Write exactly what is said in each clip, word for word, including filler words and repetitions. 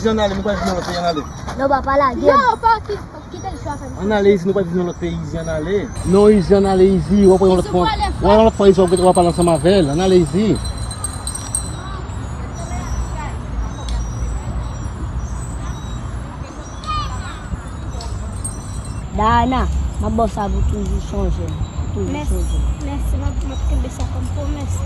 Ann ale, nou pral viv nan lòt peyi, ann ale. Non, papa, lage m. Non, pa ki-, kite l chwafe m. Ann ale, Izi, nou pral viv nan lòt peyi, Izi, ann ale. Non, Izi, ann ale, Izi, w ap wè yon lòt fwa. W ap wè yon lòt fwa, Izi, w ap, w ap pale ansanm avè l. Ann ale, Izi. Dayana, m ap ba w sa pou toujou sonje m. Toujou sonje m. Mèsi, m ap, m ap kenbe sa kòm pwomès.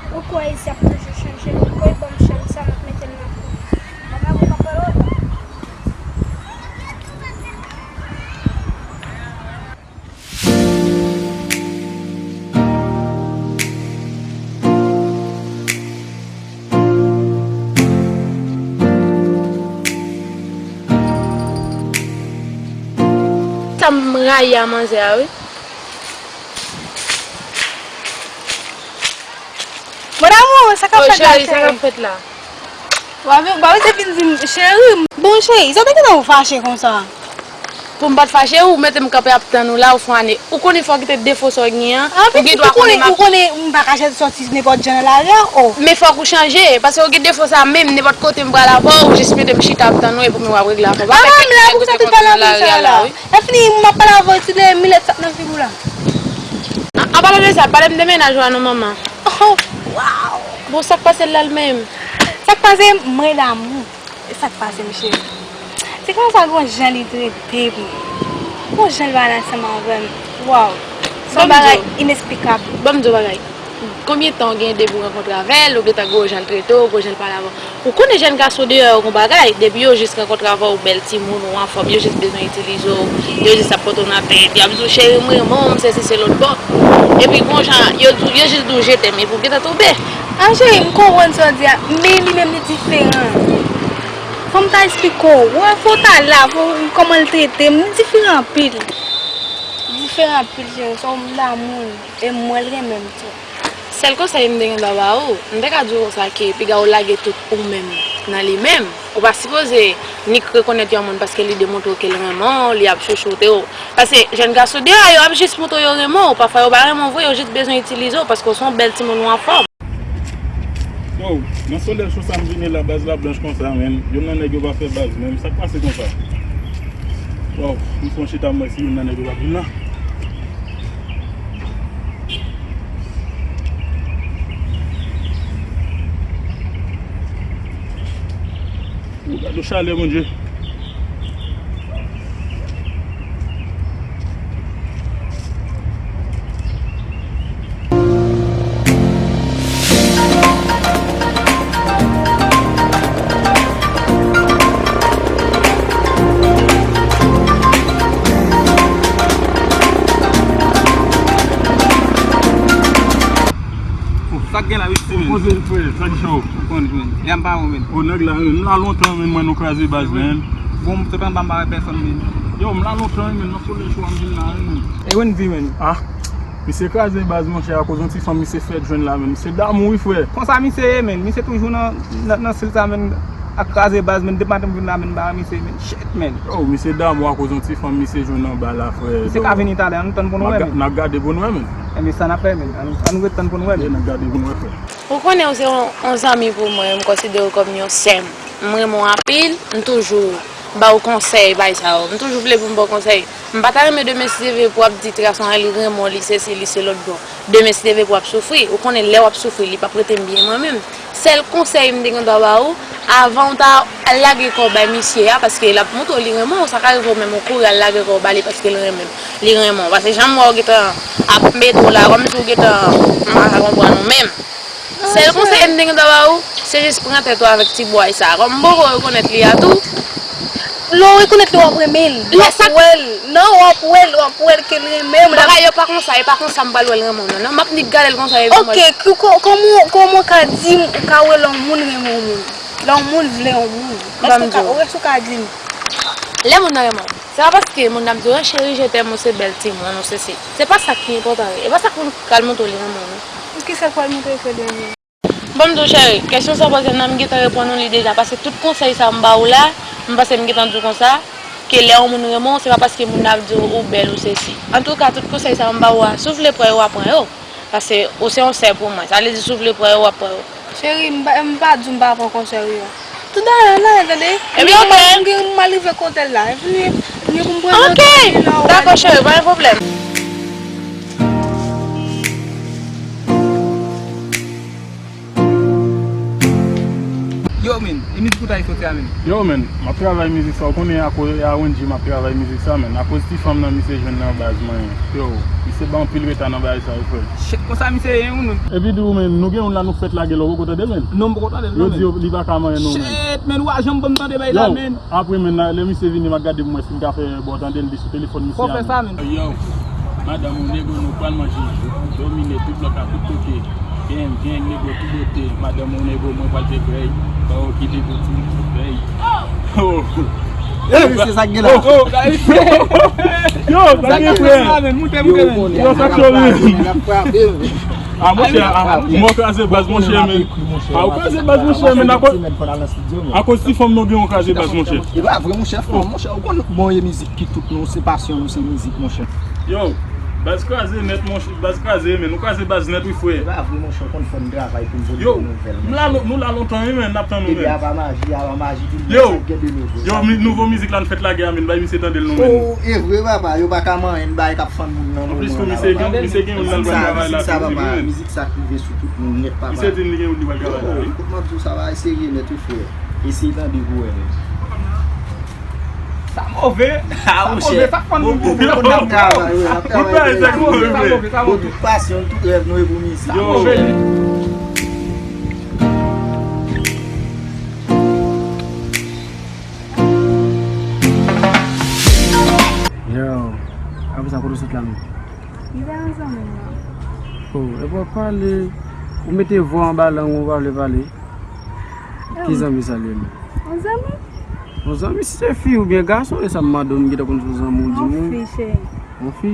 Ou kwè Izi ap toujou chanje? Ou kwè ban m chanm sa, m ap mete l nan kou. Sa m rayi a manzè a, wi. Mon amour, sa k ap fèt la, cheri? Sa k ap fèt la? W ap, w ap vin di m, cheri. Bon, cheri, sa te gentan ou fache konsa? Pou m pa t fache, ou mete m kanpe ap tann ou la, ou fwane. Ou konnen fò w kite defo sa w gen an. Ou gen dwa konnen m ap. Ou konnen m pa ka sòti nenpòt jan nan lari a, o. Men fòk ou chanje, paske ou gen defo sa menm, nenpòt kote m pral avè w, ou jis mete m chita ap tann ou, epi w ap regle afè w. Pa fè kèk nèg ou te konn nan lari a la, wi. Lè fini, m ap pale avè w, ti de milèt sa k nan figi w la. An, an palan de sa, pale m de mennaj ou a non, manman. Oh, wow! Bon, sa k pase l la l menm? Sa k pase, mwen damou. E sa k pase m, cheri? Se kòman sa gon jan li trete m. Gon jan l pale ansanm avè m. Wow! Se yon bagay inesplikab. Ban m di w bagay. Konbyen tan w gen depi w rankontre avè l, ou gentan gon jan l trete w, gon jan l pale avè w? Ou konnen jèn gason deyò yo gon bagay, depi yo jis rankontre avè w, bèl timoun, ou anfòm, yo jis bezwen itilize w, yo jis ap pote w nan tèt, y ap di w, cheri, m renmen w, m sesi, se lòt bò. Epi gon jan, yo, yo jis di w, je t'aime, epi w gentan tonbe. A, cheri, m konprann sa w di a, men li menm li diferan. Fò m ta esplike w, wè, fò w ta la, fò w, kòman l trete m, li diferan anpil. Li diferan anpil, cheri, se yon moun damou, e m wè l renmen m tou. Sèl konsèy m te gen dwa ba ou, m te ka di w konsa ke piga ou lage tout ou menm nan li menm. Ou pa sipoze nik rekonèt yon moun paske li demontre w ke l renmen w, li ap chouchoute w. Paske jèn gason deyò a, yo ap jis montre w yo renmen w. Pafwa yo pa renmen w vre, yo jis bezwen itilize w paske w se yon bèl timoun, ou anfòm. Wow, nan solèy cho sa m vini la, baz la blanch konsa, menm. Youn nan nèg yo pa fè baz, menm. Sa k pase konsa? Wow, m fon chita m wè si youn nan nèg yo pa vin la. Ou gade chalè, Bondye. Sa k gen la, wi, ti men? Poze l, frè, sa k cho? Ou konn, men. Yam pa ou, men. O, nèg la, men, m la lontan, men, mwen, nou kraze baz, men. Bon, m sot anba, m pa wè pèsonn, men. Yo, m la lontan, men, nan solèy cho a, m vin la, men. E Wendy, men. Ah, misye kraze baz, monchè, akoz yon ti fanm misye fèk jwenn la, men. Misye damou, wi, frè. Konsa misye ye, men. Misye toujou nan, nan, nan stil sa, men. Ap kraze baz, men. Depi maten m vin la, men, m pa wè misye, men. Shit, men. Yo, misye damou akoz yon ti fanm misye jwenn anba la, frè. Misye ka vini talè, ann tann pou nou wè, men. N ap gade pou nou wè, men. Ebyen, sa n ap fè, men. Ann, ann ret tann pou nou wè, men. N ap gade pou nou wè, frè. Ou konnen ou se yon, yon zanmi pou mwen, m konsidere w kòm yon sè m. M renmen w anpil, m toujou ba w konsèy, bay sa yo. M toujou vle pou m ba w konsèy. M pa ta renmen demen si se vre pou w ap di ti gason an li renmen w, li sesi, li se lòt bò. Demen si se vre pou w ap soufri, ou konnen lè w ap soufri, li p ap rete m byen mwen menm. Sèl konsèy m te gen dwa ba ou, avan w ta al lage kò w bay misye a, paske l ap montre w li renmen w, sa ka rive w menm ou kouri al lage kò w ba li paske l renmen, li renmen w. Paske jan m wè w gentan ap mete w la, kòmsi w gentan, m pa ka konprann ou menm. Sèl konsèy m te gen dwa ba ou, se jis pran tèt ou avèk ti bway sa. Kòm m poko rekonèt li a tou. Lè w rekonèt li, w ap renmen l. W ap wè l. Non, w ap wè l, w ap wè l ke l renmen w. Bagay yo pa konsa, e pa konsa m pral wè l renmen w, non. Non, m ap nik gade l konsa, e... Ok, kòman, kòman w ka di m ou ka wè lè yon moun renmen yon moun? Lè yon moun vle yon moun. Èske w ka, èske w ka di m? Lè moun nan renmen w, se pa paske moun nan ap di w, cheri, je t'aime, ou se bèl timoun, ou sesi. Se pa sa ki enpòtan, e pa sa k pral montre w li renmen w, non. Kisa k pral montre w ke l renmen w? Bon, m di w, cheri, kesyon sa w poze m nan, m gentan reponn ou li deja, paske tout konsèy sa m ba ou la, m panse m gentan di w konsa, Ke lè yon moun renmen w, se pa paske moun nan ap di w ou bèl ou sesi. Antouka, tout konsèy sa yo m ba ou a, si w vle pran yo, w a pran yo. Paske ou se yon sè pou mwen. Sa vle di si w vle pran yo, w ap pran yo. Cheri, m pa, m pa di w m pa pran konsèy ou yo. Tout dayè, ann ale, tande. Ebyen, oke. M gen, m al rive kote l la. Epi, m gen pou m pran yon ti lò. Dakò, cheri, pa gen pwoblèm. Yo, men, e mizik ou t al soti a, men? Yo, men, m ap travay mizik sa, ou konnen akoz, e a Wendy m ap travay mizik sa, men. Akoz ti fanm nan misye jwenn nan baz mwen. Yo, misye ba anpil reta nan bagay sa, wi, frè. Shit, konsa misye ye, wi, men. Epi di ou, men, nou gen youn la nou fèk lage l, ou poko tande l, men? Non, m poko tande l, non, men. Yo di yo, li pa ka manyen nou, men. Shit, men, ou pa janm ban m tande bagay la, men. Apre, men, lè misye vini, m ap gade pou m wè si m ka fè ba w tande l, li sou telefòn misye a, men. Fò fè sa, men. Yo, madanm ou nego, nou pral manje. Domine tout blòk la, tout kote. Gang, gang, nego, tout bote. Madanm ou nego, mwen pral te bèy. Ba w kite pou ti bèy. Oh! Eh, se sa k gen la. Oh, oh, yo, sa k gen, frè? Yo, sa k gen, men. Yo, sa k gen, men. A, monchè, a, mwen kraze baz, monchè, men. A, ou kraze baz, monchè, men, akoz, akoz ti fanm nou gen yon kraze baz, monchè. E pa vre, monchè, fanm, monchè, ou konn, bon, e mizik ki tout nou, se pasyon nou, se mizik, monchè. Yo, baz kraze nèt, monchè, baz kraze, men, nou kraze baz nèt, wi, frè. E pa vre, monchè, ou konn fò n travay pou n pote nouvèl, monchè. Yo, nou la, nou la lontan, wi, men, n ap tann ou, men. Ebyen, apa maji, apa maji, di m sa k gen de nouvo. Yo, mi-, nouvo mizik la n fèk lage a, men, bay misye tande l non, men. Oh, e vre, papa, yo pa ka manyen, bay k ap fann moun nan moman la, papa. Anplis tou, misye gen, misye gen youn nan l pral travay la tou, wi, men. Mizik sa k rive sou tout moun nèt, papa. Misye di m li gen youn li pral travay la, wi. Kot m ap di w sa, bagay serye nèt, wi, frè. Eseye tande pou wè, men. Sa move. Sa move, sa k fann moun pou moun. Bon, bon, bon, bon. Travay, wi, n ap travay, wi. Sa move, sa move, sa move. Bon, tout pasyon, tout rèv nou e pou mizik. Yo. Sa move. Yo, apre sa, kote w sot la menm? Li pa yon zanmi m nan. Oh, epi w ap pale, ou mete vwa anba lang ou, ou pa vle pale. Ki zanmi sa l ye menm? Yon zanmi? Yon zanmi, si se fi oubyen gason, e sa m mande w, m gentan konn se yon zanmi w di m wi. Yon fi, cheri. Yon fi?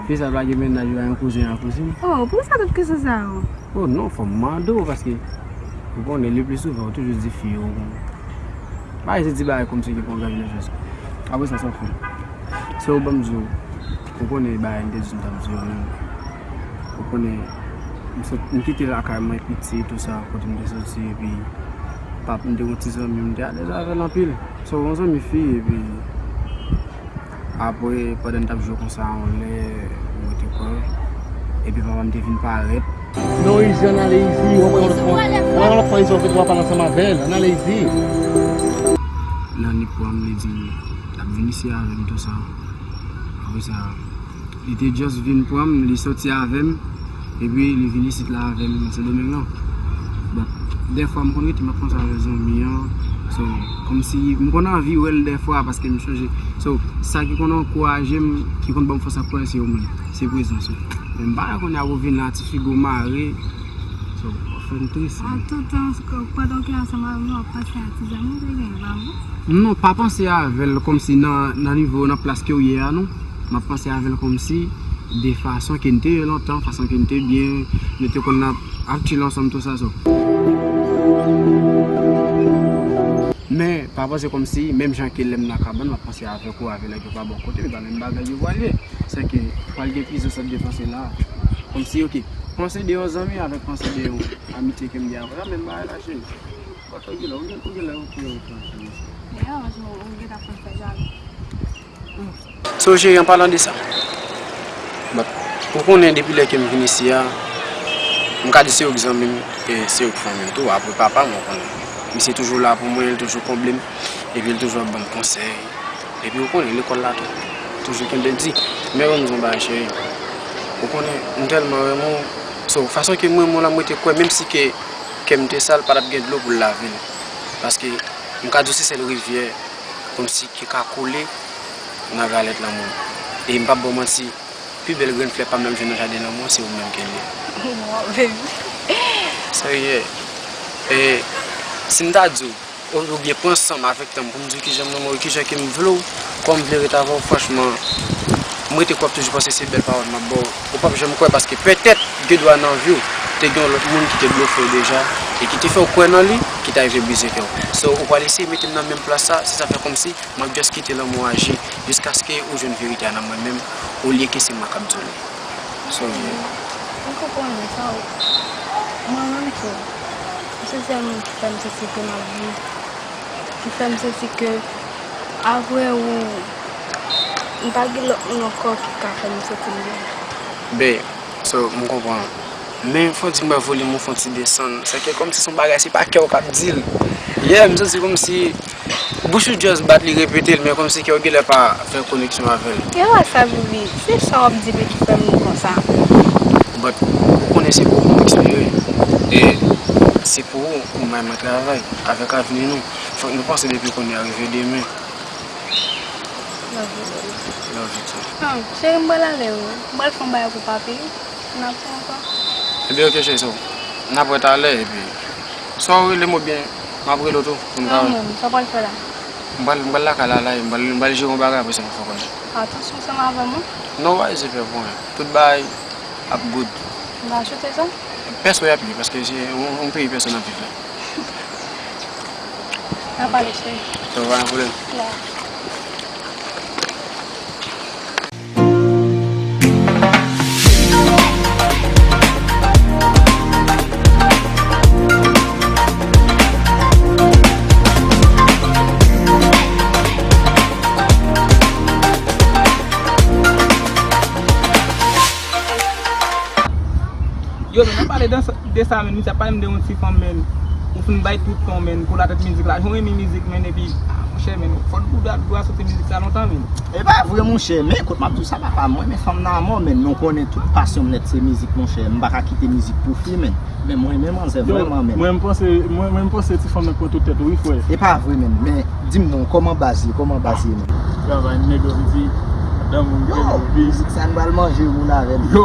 Fi sa pa gen mennaj, li pa gen kouzen ak kouzin? Oh, poukisa tout kesyon sa yo? Oh non, fò m mande w, paske ou konnen, le pli souvan, ou toujou di fi yo, ou konnen. Pa eseye di bagay kòmsi ki pa yon grenn enfliyans. Apre sa, sa w fè? Se ou ban m di w, ou konnen bagay m te di w m t ap di w menm. Ou konnen, m sot, m kite lakay mwen piti, tou sa, kote m te soti, epi pap, m te gon ti zanmi, m te alèz avè l anpil. So, yon zanmi fi, epi apre, pandan n t ap jwe konsa, yon lè, m rete kwè, epi papa m te vin parèt. Non, Izi, ann ale, Izi, w ap wè yon lòt fwa, w ap wè yon lòt fwa, Izi, w ap pale ansanm avè l, ann ale, Izi. Nan nit pran m, li di m l ap vin isi avè m, tou sa. Apre sa, li te just vin pran m, li soti avè m, epi li vin isit la avè m nan Sendomeng nan. Bon, dèfwa m konn rete, m ap panse avè zanmi an. So, kòmsi m konn anvi wè l dèfwa paske m chonje. So, sa ki konn ankouraje m, ki konn ban m fòs ak kouraj, se yo menm. Se prezans yo. Men m pa wè kounye a pou vin la, ti figo mare. So, w ap fè m tris. An tou tan, pandan w te ansanm avè m nan, w ap panse a ti zanmi w te genyen, pa vre? Non, pa panse avè l kòmsi nan, nan nivo, nan plas ke w ye a, non. M ap panse avè l kòmsi de fason ke n te ye lontan, fason ke n te byen, nou te konn ap, ap chill ansanm, tou sa, so. Men, pa panse kòmsi, menm jan ke lè m nan kabann, m ap panse avèk ou, avè nèg yo pa bò kote, men pa menm bagay yo pral ye. Se ke pral gen plizyè sòt de panse la. Kòmsi, oke, panse de yon zanmi avèk panse de yon amitye ke m gen avè w, menm bagay la, cheri. Ou genlè, ou genlè, ou genlè, ou genlè, ou genlè. Dayè, ou gentan ap fè m fè jalou. So, cheri, an palan de sa, bon, ou konnen depi lè ke m vin isi a, m ka di se ou k zanmi m, e se ou k fanmi m tou, apre papa m, ou konnen. Misye toujou la pou mwen, li toujou konble m, epi li toujou ap ban m konsèy. Epi ou konnen, lekòl la tou, toujou kenbe l di. Men ban m di yon bagay, cheri. Ou konnen, m tèlman renmen w. So, fason ke m renmen w la, m rete kwè, menm si ke kè m te sal, pa t ap gen dlo pou l lave l. Paske, m ka di w se sèl rivyè kòmsi ki ka koule nan galèt lanmou. E m p ap ba w manti, pi bèl grenn flè pa m nan m jwenn nan jaden lanmou an, se ou menm ke l ye. Wow, baby. Serye. E si m ta di w, ou, oubyen pran san m avèk tan m pou m di w kijan m renmen w, kijan ke m vle w, kòman m vle ret avè w, franchman, m rete kwè, m toujou panse se bèl pawòl m ap ba w. Ou p ap janm kwè, paske petèt, gen dwa nan vi w, te gen yon lòt moun ki te blofe w deja, e ki te fè w kwè nan li, ki ta rive brize kè w. So, ou pral eseye mete m nan menm plas sa, se sa fè kòmsi m ap just kite lanmou aji jiskaske ou jwenn verite a nan mwen menm, olye ke se mwen k ap di w li. So, yeah. M konprann sa. Mwen menm tou, se sèl moun ki fè m santi ke m ap viv, ki fè m santi ke apre ou, m pa gen lòt moun ankò ki ka fè m santi m byen. Babe, so, m konprann. Men fò di m wè volim ou fè yon ti desann. Se ke kòmsi se yon bagay, se pa kè w k ap di l. Yeah, m santi kòmsi bouch ou just bat li repete l, men kòmsi kè w genlè pa fè koneksyon avè l. E pa sa, baby. Se sa w ap di m ki fè m konsa. But, ou konnen se pou ou m espere. E se pou ou, ou bay mwen travay. Avèk avni nou, fòk nou panse depi kounye a rive demen. Love you, baby. Love you too. Ah, cheri, m pral ale, wi. M pral fè yon bagay pou papi. N ap fè ankò. Ebyen, ok, cheri, so, n ap wè talè, epi, swa w rele m oubyen m ap rele w tou, pou n ka wè. Sa w pral fè la? M pral, m pral lakay la, la, m pral, m pral jere yon bagay, apre sa, m fè w konnen. Atansyon ansanm avè m, wi. No worries, se fè pou mwen. Tout bagay ap good. M ka ajoute sa? Pèso y ap ye, paske se yon, yon peyi pèso n ap viv la. N a pale, cheri. Sa va, pa gen pwoblèm. Ya. Yo, men, n ap pale de sa, de sa, men, misye ap pale m de yon ti fanm, men, ou fin bay tout tan, men, pou latèt mizik la. Jan w renmen mizik, men, epi, ah, monchè, men, fò w dwa, dwa soti mizik sa lontan, men. E pa vre, monchè, men, kote m ap di w sa, papa, mwen, men, fanm nan mò, men, nou konnen tout pasyon m nèt se mizik, monchè. M pa ka kite mizik pou fi, men. Men, mwen, men, manzè, vrèman, men. Mwen, m panse, mwen, mwen, m panse ti fanm nan pran tout tèt ou, wi, frè. E pa vre, men, men, Di m non, kòman baz ye, kòman baz ye menm? Travay nèg anvi, madanm ou gen anvi. Yo, mizik sa n pral manje moun avè l. Yo,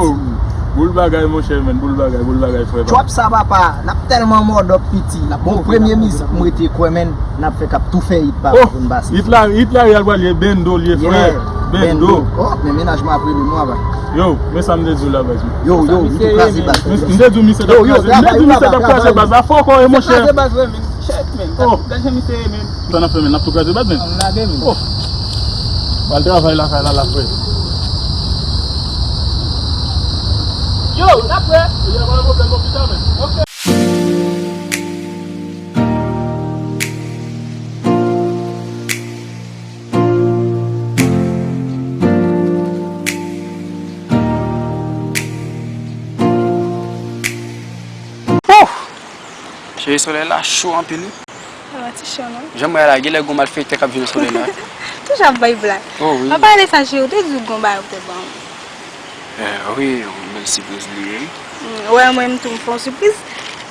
boul bagay, monchè, men, boul bagay, boul bagay, frè pa m. Trap sa, papa, n ap tèlman mòdòp piti. Bon, premye mizik m rete kwè, men, n ap fè k ap tou fè hit pa pou n pase. Hit la, hit la, y al pral ye bendo, l ye, frè. Bendo. Oh, men mennaj mwen ap rele nou, apa. Yo, men sa m te di w la, baz. Yo, yo, nou tou kraze baz. M te di w misye t ap kraze, m te di w misye t ap kraze baz la, fò kò e, monchè. Kraze baz, men. Shit, men. Gad, gad jan misye ye, men. Sa n ap fè, men? N ap tou kraze baz, men. Ann lage, men. Oh. Pral travay lakay la, la, frè. Yo, n ap prè. Yo, pa gen pwoblèm, non, pita, men. Ok. Ouh! Cheri, solèy la cho anpil wi. Sa va ti cho non? Jan m wè la, genlè gon malfektè k ap jwe nan solèy la. Toujou ap bay blag. Oh wi. An palan de sa, cheri, ou te di w gon bagay ou te ban m. Eh, wi, yon bèl sipriz li ye wi. Mm, wè, mwen menm tou, m fè yon sipriz.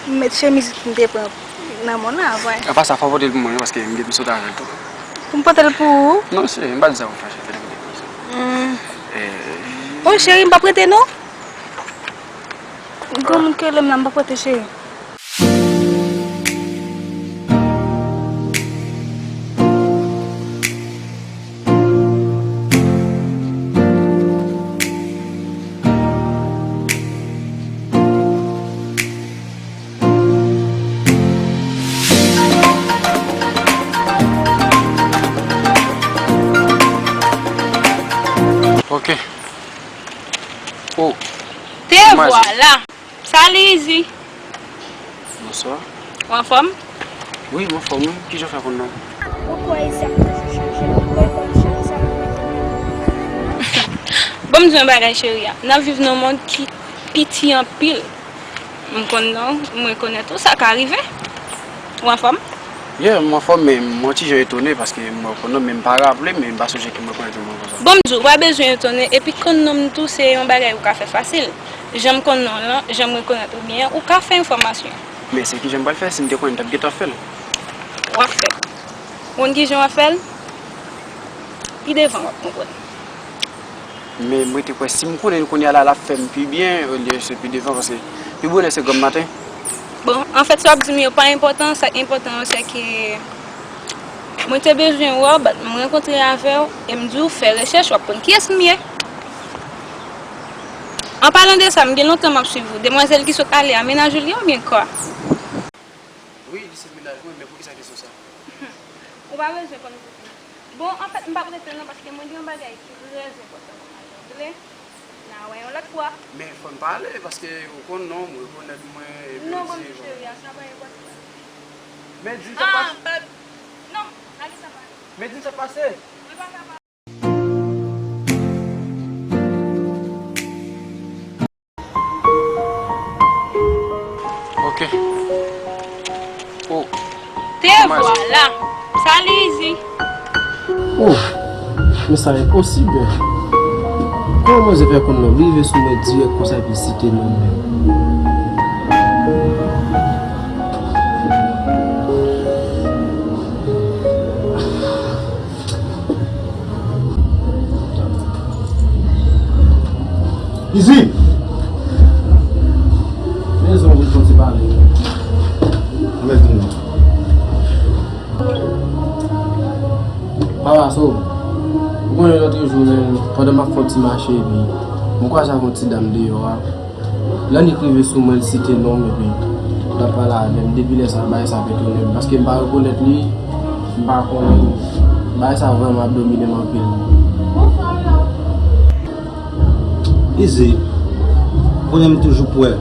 M met chemiz m te pran nan men w la, vwè. Apa sa, fò w pote l pou mwen wi, paske m gentan sot avè l tou. Pou m pote l pou ou? Non, cheri, m pa di sa pou fache, fè l pote pou sa. Mm. Eh. Oh, cheri, m p ap rete non. Granmoun k rele m la, m p ap rete, cheri. Ok. Oh. Te vwala. Salut Izi. Bonswa. Ou anfòm? Wi, m anfòm wi. Kijan w fè konn non m? Ou kwè Izi ap toujou chanje? Ou kwè l konn chanje sa l ap mete nan men? Ban m di w yon bagay cheri a. N ap viv nan yon mond ki piti anpil. M konn non w, m rekonèt ou, sa ka rive. Ou anfòm? Yeah, m anfòm, men m yon ti jan etone paske m wè w konn non m, men m pa raple m, men m pa sonje ke m rekonèt ou mwen konsa. Bon, m di w, ou pa bezwen etone, epi konn non m tou se yon bagay ou ka fè fasil. Jan m konn non w lan, jan m rekonèt ou byen, ou ka fè enfòmasyon. Men se kijan m pral fè, si m te konnen m t ap gentan fè l. W ap fè l. Ou konn kijan w ap fè l? Pi devan w ap konprann. Men mwen te kwè si m konnen l kounye a la, l ap fè m pi byen, olye se pi devan, paske pi bonè se granm maten. Bon, anfèt, sa w ap di m yo pa enpòtan, sa k enpòtan an, se ke mwen te bezwen wè w, but m rankontre avè w, e m di w fè rechèch, w ap konn kiyès m ye. An palan de sa, m gen lontan m ap swiv ou. Demwazèl ki sot ale a, mennaj ou l ye oubyen kwa? Wi, li se mennaj mwen. Pa bezwen konn pou ki. Bon, anfèt, m p ap rete non, paske mwen gen yon bagay trè enpòtan pou m al regle. N a wè yon lòt fwa. Men fò n pale, paske ou konn non, m rekonèt mwen, epi Non, bon, ti cheri, a sa pa enpòtan. Men di m sa Ah, pase. But, non, lage sa pale. Men di m sa pase. Mwen pa ka pale. Ok. Oh. Te vwala. Salut, Izi. Oh, men sa enposib. Kòman manzè fè konn non m? Li rive sou mwen dirèk konsa epi site non m. Izi! Men zon ou konn se pale. Anmède non. Papa, so, ou konnen lòt jou menm, pandan m ap fè yon ti mache, epi mwen kwaze ak yon ti dam deyò a. Lè annik rive sou mwen, li site non m, epi l ap pale avè m. Depi lè sa a, bagay sa a fè tounen m, paske m pa rekonèt li, m pa konnen li. Bagay sa a vrèman ap domine m anpil. Izi, konnen m toujou prè.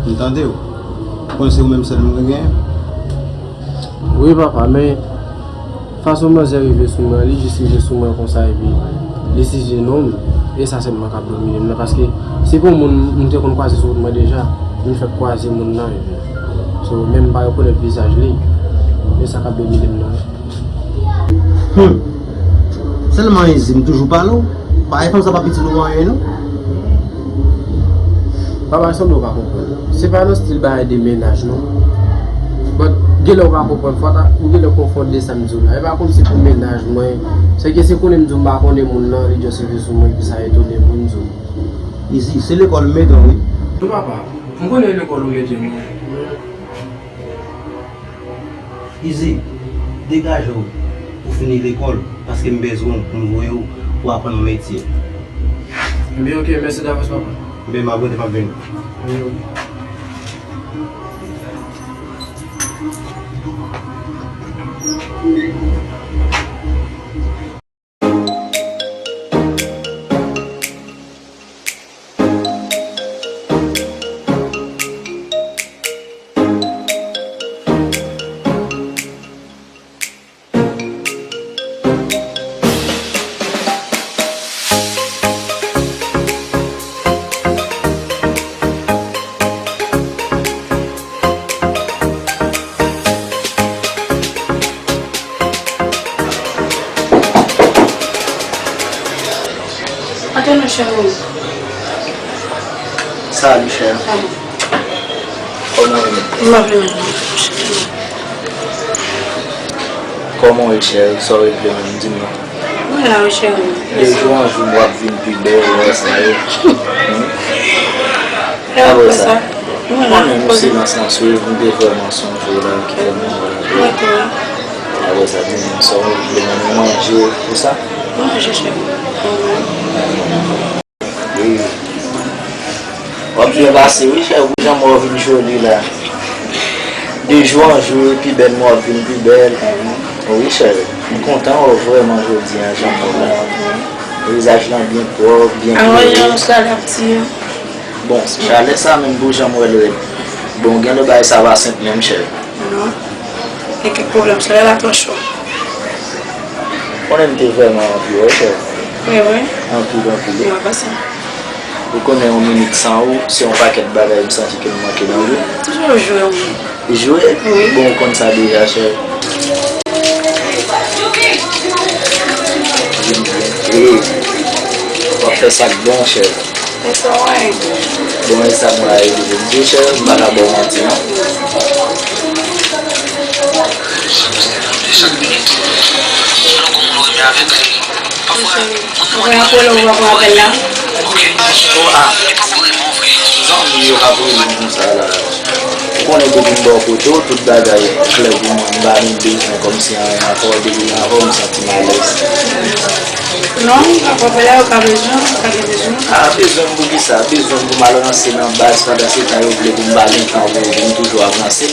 M tande w. Konnen se ou menm sèl m genyen. Wi, papa, men fason manzè rive sou mwen, li jis rive sou mwen konsa, epi li site non m, e sa sèlman k ap domine m nan, paske se pou moun m te konn kwaze sou wout mwen deja, m fèk kwaze moun nan, epi so, menm m pa rekonèt vizaj li, e sa k ap domine m nan. Hmm. Sèlman Izi, m toujou pale w. Bagay fanm sa pa pitit ou anyen, non. Papa, sanble w pa konprann. Se pa nan stil bagay de mennaj, non. But, genlè w pa konprann. Fò ta, ou genlè konfonn de sa m di w la. E pa kòmsi pou mennaj mwen. Se ke si konnen m di w m pa konnen moun nan, li just rive sou mwen, epi sa etone mwen, m di w. Izi, se lekòl m mete w, wi. Non, papa. M konnen lekòl ou mete m, wi. Izi, degaje w pou fini lekòl, paske m bezwen w pou m voye w pou aprann yon metye. Ebyen, ok, mèsi davans, papa. Ebyen, m ap rete, m ap vini. Ebyen, ok. Antre non, cheri. Salut, chè. Salut. Kòman w ye? M ap vin. Kòman w ye, chè? Sa w regle menm, di m non. Mwen la wi, cheri. De jou an jou, w ap vin pi bèl, ou wè sa ye. Hmm? Apre sa, ou konnen nou se nan sans wi, m te vrèman sonje w la, ki fè m wè w la. Apre sa, di m sa w vle, nou manje, se sa? Manje, cheri. Wi. W ap byen pase, wi, chè, pou jan m wè w vin joli la. De jou an jou, pi bèl, w ap vin pi bèl. Wi, chè, m kontan wè w vrèman jodi a, jan m wè w la. Vizaj lan byen pwòp, byen klere. Bon, chalè sa menm pou jan m wè l rèd. Bon, gen lè bagay sa pa senp menm, chè. Non. Gen kèk pwoblèm, chalè la twò cho. Konnen m te vrèman anvi w, wi, chè. Wi, wi. Anpil, anpil. Wi, pa sa. Ou konnen yon minit san ou, se yon pakèt bagay m santi ke m manke nan vi. Toujou jwe, wi. Jwe? Wi. Bon, ou konn sa deja, chè. Vin byen. Ee. W ap fè sa k bon, chè. It's alright. Bon, e sa mwen a ede vin di, chè, m pa ka ba w manti, non. Ou konn apre lè ou pa pran apèl la? Oh, ah. Zanmi yo k ap rele m konsa la. Ou konnen depi m bò kote w, tout bagay klè pou mwen, m pa menm bezwen kòmsi anyen ankò, depi m avè w, m santi m alèz. Non, m pa pran apèl la, ou ka bezwen, ou ka gen bezwen. Ah, bezwen m pou kisa? Bezwen m pou m al ranse nan baz, pandan se tan yo vle pou m pa gen tan pou m toujou ap ranse.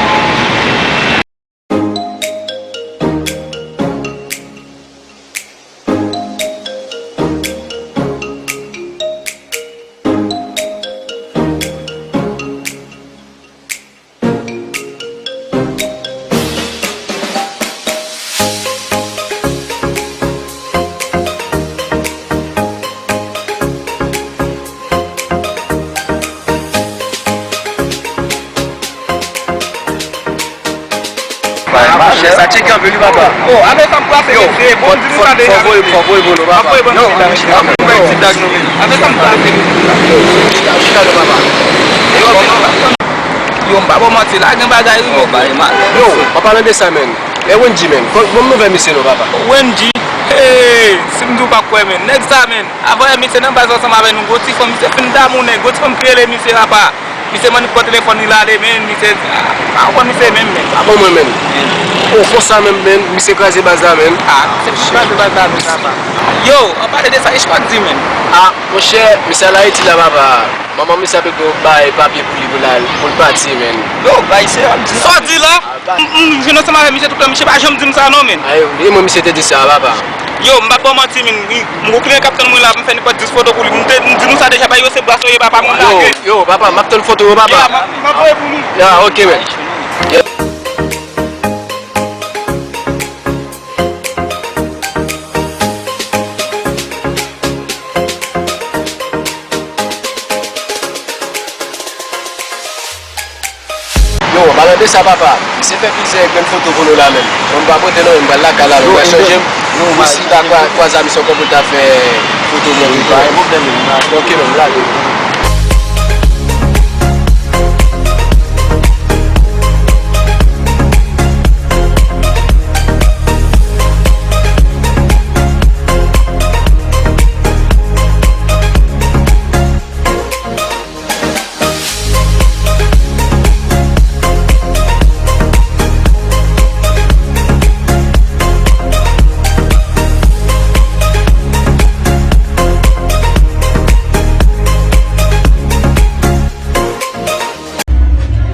Bay, monchè, sa tcheke anpil, wi, papa. Oh, avè sa m pase, yo, mesye, bon, fò, di nou fò, sa deja, fò voye, mesye. Fò voye pou nou, papa. Fò voye pou nou, mesye. Yo, mesye, ap fè ti blag nou, mesye. Avè sa m pase, mesye. Yo, chita, chita, non, papa. Yo, yo, m pa ba w manti, la gen bagay, wi, yo, bay mal. Yo, pa pale de sa, menn. E Wendy, menn. Bon, bon nouvèl misye, non, papa. Wendy? Hey, si m di w pa kwè, menn. Nèg sa, menn. Avan yè, misye nan baz ansanm avè nou. Gwo ti fanm, misye fin damou nèg. Gwo ti fanm ki rele misye, papa. Misye mannik pran telefòn li, l ale, men misye, ah, pa konn misye menm, men. A bon, mwen menm. O, konsa menm, men, misye kraze baz la, men. Ah, misye pa kraze baz la, men, papa. Yo, an pale de sa, Ishmael di, men. Ah, monchè, misye al Ayiti la, papa. Manman misye ap epi bay papye pou li, pou l al, pou l pati, men. Yo, bay se ap di. Sa w di la? M, m jwenn ansanm avè misye toutan, misye pa janm di m sa non, men. Ay, e mwen misye te di sa, papa. Yo, m p ap ba w manti, men. M gon kliyan k ap tann mwen la, m fè nenpòt dis foto pou li. M te, m di nou sa deja, bay yo se bras yo ye, papa, mwen lage. Yo, yo, papa, m ap tann foto yo, papa. Ya, m ap, m ap voye pou nou. Ya, oke, men. Gade sa, papa. Misye fè plizyè grenn foto pou nou la menm. Bon, m pa pote non, m pral lakay la, m pral chanje m. Ou si ta kwa-, kwaze a misye ankò pou l ta fè foto mwen tou. Pa gen pwoblèm, m ap... Ok, non, m lage.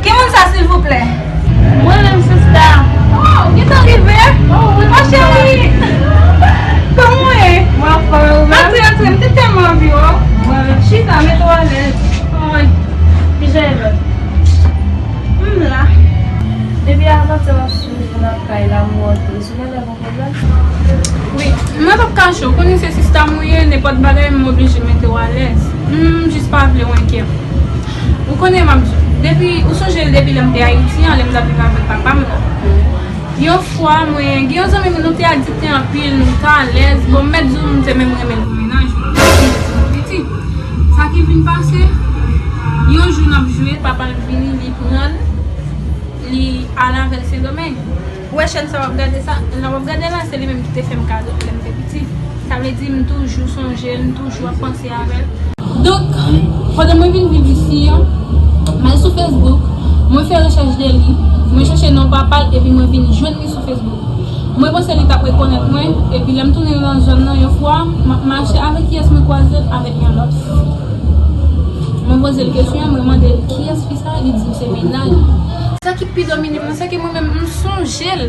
Ki moun sa, silvouplè? Mwen menm, sista. Oh, ou gentan rive? Oh, wi, ma chérie. Kòman w ye? Mwen anfòm, e ou menm? Antre, antre, m te tèlman anvi wè w. Mwen menm. Chita, mete w alèz. Wi. Kijan e mèt? M la. Depi avantyè m ap swiv ou nan kay la, m wè w tou. Sou mwen lè bon pwoblèm? Wi, mwen p ap kache w, ou konnen se sista m ou ye, nenpòt bagay m oblije mete w alèz. M jis pa vle w enkyè. Ou konnen m ap di w, depi, ou sonje l depi lè m te Ayiti an, lè m t ap viv avèk papa m nan. Yon fwa, mwen, gen yon zanmi m, nou te adikte anpil, nou t alèz. Bon, m mèt di w, m te menm renmen l pou mennaj mwen. Sa ki vin pase, yon jou n ap jwe, papa l vini, li pran l, li ale avè l Sendomeng. Ou wè chèn sa w ap gade sa, la w ap gade la, se li menm ki te fè m kado lè m te piti. Sa vle di m toujou sonje l, m toujou ap panse avè l. Donk, pandan mwen vin viv isi an, m al sou Facebook, mwen fè rechèch de li, mwen chèche non papa l epi mwen vin jwenn li sou Facebook. Mwen panse li t ap rekonèt mwen, epi lè m tounen nan zòn nan yon fwa, m ap mache avèk kiyès mwen kwaze l? Avèk yon lòt fi. Mwen poze l kesyon an, mwen mande l kiyès fi sa, li di m se mennaj li. Sa ki pi domine mwen, se ke mwen menm, m sonje l.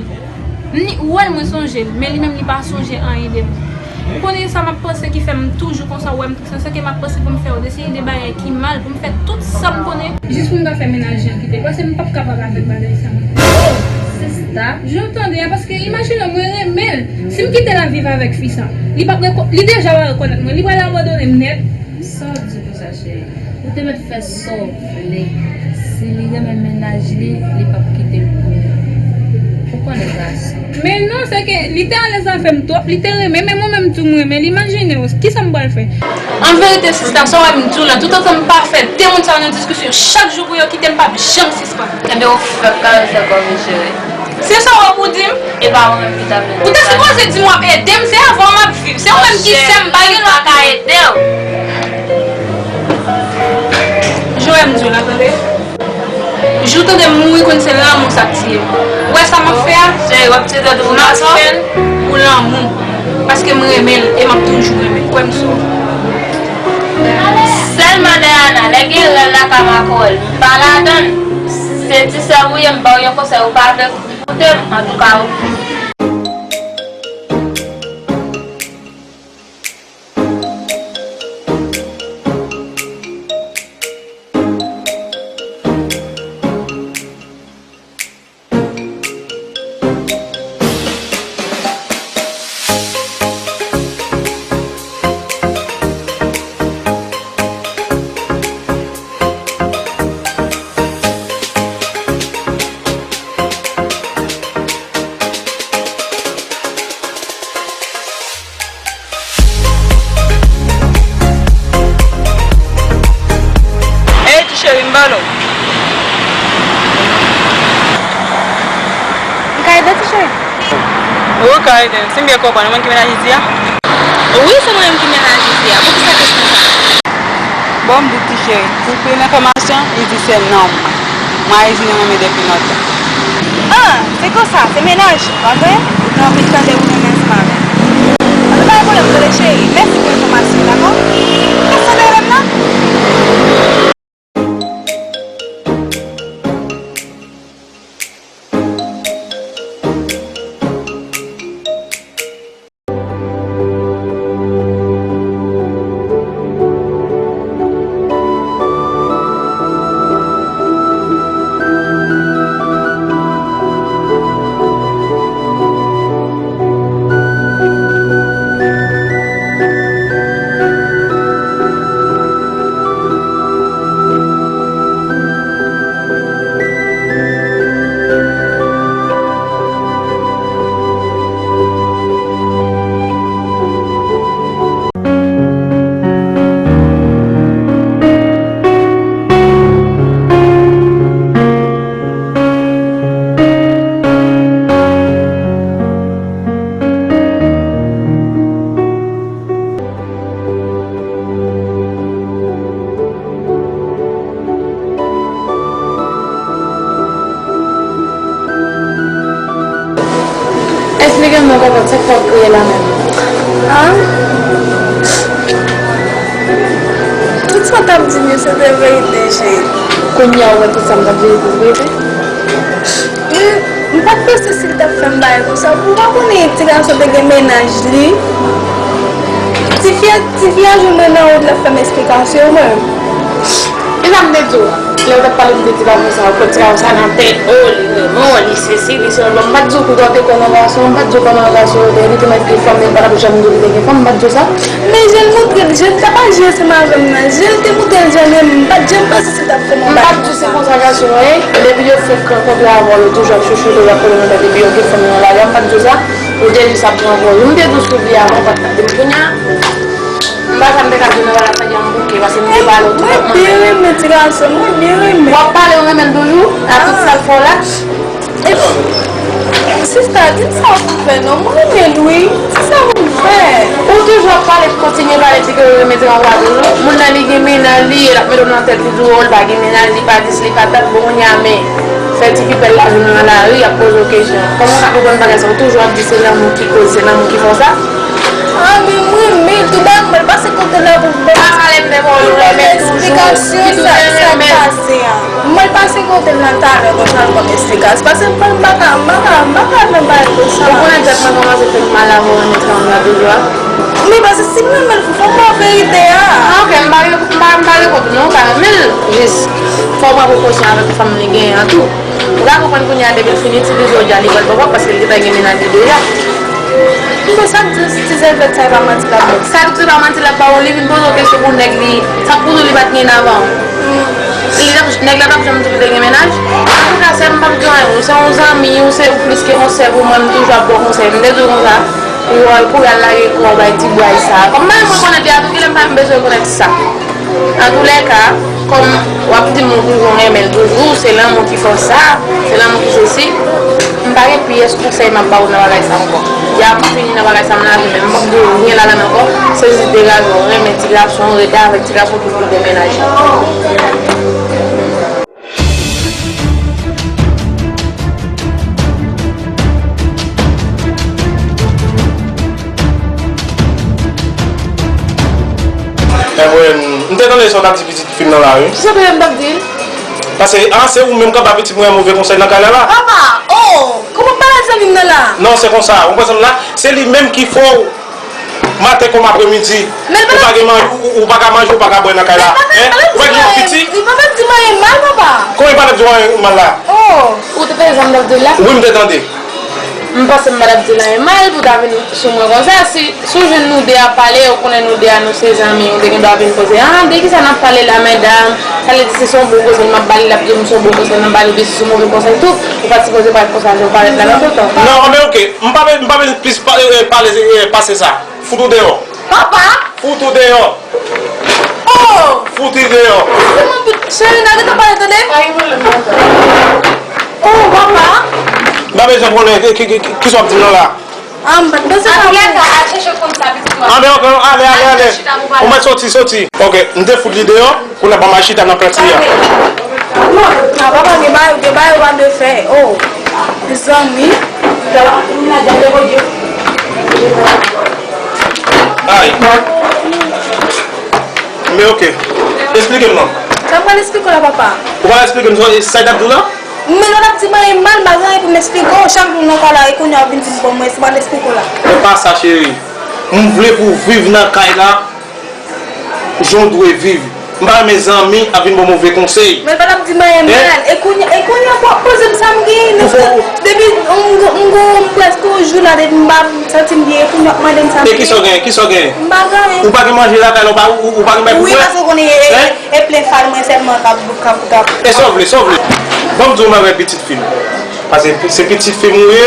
M ni wè l, mwen sonje l, men li menm li pa sonje anyen de mwen. Ou konnen sa m ap panse ki fè m toujou konsa, ou wè m toujou, se ke m ap panse pou m fè yon de seri de bagay ki mal, pou m fè tout sa m konnen. Jis pou m ka fè mennaj li an kite l, paske m p ap kapab avèk bagay sa. Oh, sista, jan w tande a, paske imajine w, mwen renmen l. Si m kite l ap viv avèk fi sa, li p ap reko-, li deja pa rekonèt mwen, li pral abandone m nèt. Sa w di konsa, cheri? Ou te mèt fè sa w vle. Si li renmen mennaj li, li p ap kite l pou ou. Ou konnen gason. Men non, se ke li te alèz avè m twòp, li te renmen, men mwen menm tou m renmen l. Imajine w, kisa m pral fè? An verite, sista, sa w wè m di w la, toutotan m pa fè de moun sa yo nan diskisyon chak jou pou yo kite m, m p ap janm sispann. Ebyen, ou fèk karese kò m wi, cheri. Se sa w wè pou w di m? E pa mwen menm ki t ap vin. Ou te sipoze di m w ap ede m, se avè w m ap viv. Se ou menm ki sè m, pa gen lòt moun. Cheri, m pa ka ede w. Jan w wè m di w la, tande. Jou w tande m mouri, konn se lanmou sa k tiye m. Ou wè sa m ap fè a? Cheri, w ap tiye tèt ou pou gason? M ap fè l pou lanmou. Paske m renmen l e m ap toujou renmen l. Kwè m sou. Sèlman Dayana, lè gen rèl la ka makòl, m pa ladann. Se ti sè w ou ye, m ba w yon konsèy, ou pa vle koute m, antouka, ou. Ey, ti cheri, m ba nou. M ka ede w, ti cheri? Wi, w ka ede m. Si m byen konprann, ou menm ki mennaj Izi a? Wi, se mwen menm ki mennaj Izi a. Poukisa kesyon sa a? Bon, m di w, ti cheri, pou plis enfòmasyon, Izi se nonm mwen. Mwen a Izi nan renmen depi lontan. Ah, se konsa, se mennaj, pa vre? Ou te anvi tande ou renmen ansanm avè l. Anben, pa gen pwoblèm, tande cheri, mèsi pou enfòmasyon, dakò? Kèt, sa te rele m nan? Ou t ap di m yo, se te verite, cheri. Kounye a, ou wè tout sa m t ap di yo, se verite? M, m pa t panse si l t ap fè m bagay konsa. Ou pa konnen ti gason te gen mennaj li. Tifi a, tifi a jwenn mwen nan wout, l ap fè m esplikasyon, mwen. Kisa m te di w? Lè w t ap pale m de ti gason sa, ou pran ti gason sa nan tèt. O, li renmen w, li sesi, li sela. Bon, m pa t di w kouta w te kwè nan gason, m pa t di w kòman gason yo te ye, li te mèt gen fanm, men m pa t ap janm di w li te gen fanm, m pa t di w sa. Men je l montre l, je l t ap aji ansanm avè m nan, je l te montre l jan l renmen m, m pa t janm panse si l t ap fè m yon bagay konsa. M pa t di w se konsa gason yo ye, depi yo fenk rankontre avè w, yo toujou ap chouchoute w, y ap pale nan tèt, epi yo gen fanm yo nan lari a, m pa t di w sa, ou te jis ap pran pòz ou, m te di w sou li avan, ou pa t tande m kounye a. M pa sa m te ka di w nan bagay sa, jan m bouke, paske m te pale w tou. Mwen byen renmen ti gason, mwen byen renmen. W ap pale, w renmen l toujou, a tout sa l fè w la? Epi, sista, di m sa w pou fè non, mwen renmen l wi, di sa w pou fè. Ou toujou ap pale, kontinye pale, di ke w renmen ti gason sa toujou. Moun nan li gen mennaj li, e l ap mete w nan tèt li, di w, o, l pa gen mennaj, li pa dis, li pa dat, bon, kounye a, men, fè ti pipèl la vin nan lari, y ap poze w kesyon. Kòman w ka konprann bagay sa? Ou toujou ap di se lanmou ki koz, se lanmou ki fè w sa? Ah, men mwen renmen l, tou ba mwen pase kote l la pou ban m, pou ban m esplikasyon sa, sa k pase a. Mwen pase kote l la talè konsa l ban m esplikasyon. Paske mwen m pa ka, m pa ka, m pa ka nan bagay konsa. Ou konnen tèt mwen kòmanse fè m mal avè w nan travay la toujou a. Men paske si m renmen l, fò m ba w verite a. Ah, ok, m pa, m pa, m pa gen kont ou non, ou ka renmen l. Jis, fò w pran prekosyon avèk fanm li genyen an tou. Ou ka konprann kounye a depi l fin itilize w, di a li pral papa paske l gentan gen mennaj li deja. Bon, sa k di ti zèvèt sa e pa manti l ap ba w? Sa k di pa manti l ap ba w, li vin poze w kesyon pou nèg li, sa k pou di w li pa t gen avan w? Li t ap, nèg la t ap janm di w li te gen mennaj? Antouka, sè m, m p ap di w anyen, ou se yon zanmi, ou se, ou plis ke yon sè pou mwen, m toujou ap ba w konsèy. M te di w konsa, pou, pou y al lage kò w bay ti bway sa. Kòm mwen, mwen konnen deja tou, kilè m pa bezwen konnen sa. Antoulèka, kòm w ap di m ou toujou renmen l toujou, se lanmou ki fè w sa, se lanmou ki sesi, m pa gen pyès konsèy m ap ba w nan bagay sa ankò. Deja pou fini nan bagay sa m lage men m p ap di w anyen ladan l ankò, se jis degaje w, renmen ti gason, rete avèk ti gason toujou pou mennaj. Ebyen, m te tande sa w t ap di pitit fi m nan la, wi. Kisa w te di m t ap di l? Paske, a, se ou menm k ap ba pitit mwen move konsèy nan kay la, la. Papa, oh, kòman w pale ak zanmi m nan la? Non, se konsa, ou konprann sa m la? Se li menm ki fè w maten kòm apremidi, ou pa gen manje, ou, ou pa ka manje, ou pa ka bwè nan kay la. Hein? Ou pa gen yon piti? Li pa t ap di m anyen mal, papa. Kòman li pa t ap di w anyen mal la? Oh, ou te tande sa m t ap di l la? Wi, m te tande. M panse m pa t ap di l anyen mal pou w ta vin sou mwen konsa. Si, si w jwenn nou de ap pale, ou konnen nou de a nou se zanmi, ou te gen dwa vin poze, ah, de kisa n ap pale la, medam? Sa vle di si se yon bon konsèy m ap ba li, l ap di m se yon bon konsèy m ap ba li, oubyen si se yon move konsèy tou, ou pa t sipoze parèt konsa jan w parèt la nan tout tan. Non, men ok, m pa, m pa vin plis pa, eh, eh, pale, eh, pase sa. Fout ou deyò. Papa! Fout ou deyò. Oh! Fout ou deyò. Cheri, n a gentan pale, tande? Oh, papa! M pa bezwen konnen ki, ki, ki, ki, kisa w ap di m nan la. Ah, m pa t panse sa. Antoulèka, al chèche fanm sa pitit ou a. Ah, men ok, ale, ale, ale. Ou mèt soti, soti. Ok, m te fout li deyò, kounye a ban m al chita nan plat li a. Non, papa, gen bagay, gen bagay ou pa dwe fè. Oh, zanmi. Ay. Men ok. Esplike m non. Sa m pral esplike w la, papa? Ou pral esplike m sa, sa y t ap di w la? Men l pa t ap di m anyen mal, m pa gen anyen pou m esplike w. Chak jou nan kay la, e kounye a w vin di m bon, mwen, se pa l esplike w la. Men pa sa, cheri. M vle pou w viv nan kay la, jan w dwe viv. M pa renmen zanmi ap vin ban w move konsèy. Men l pa t ap di m anyen mal. E kounye, e kounye a, po-, poze m sa m genyen, depi m, m, m prèske yon jou la, depi m pa santi m byen, e kounye a w ap mande m sa m genyen. E kisa w genyen? Kisa w genyen? M pa gen anyen. Ou pa gen manje lakay la, ou pa, ou, ou pa gen bagay pou bwè? Wi, paske w konnen, e, e plen fal mwen sèlman k ap, k ap, k ap. E sa w vle, sa w vle. Ban m di w yon bagay, pitit fi m. Paske se pitit fi m ou ye,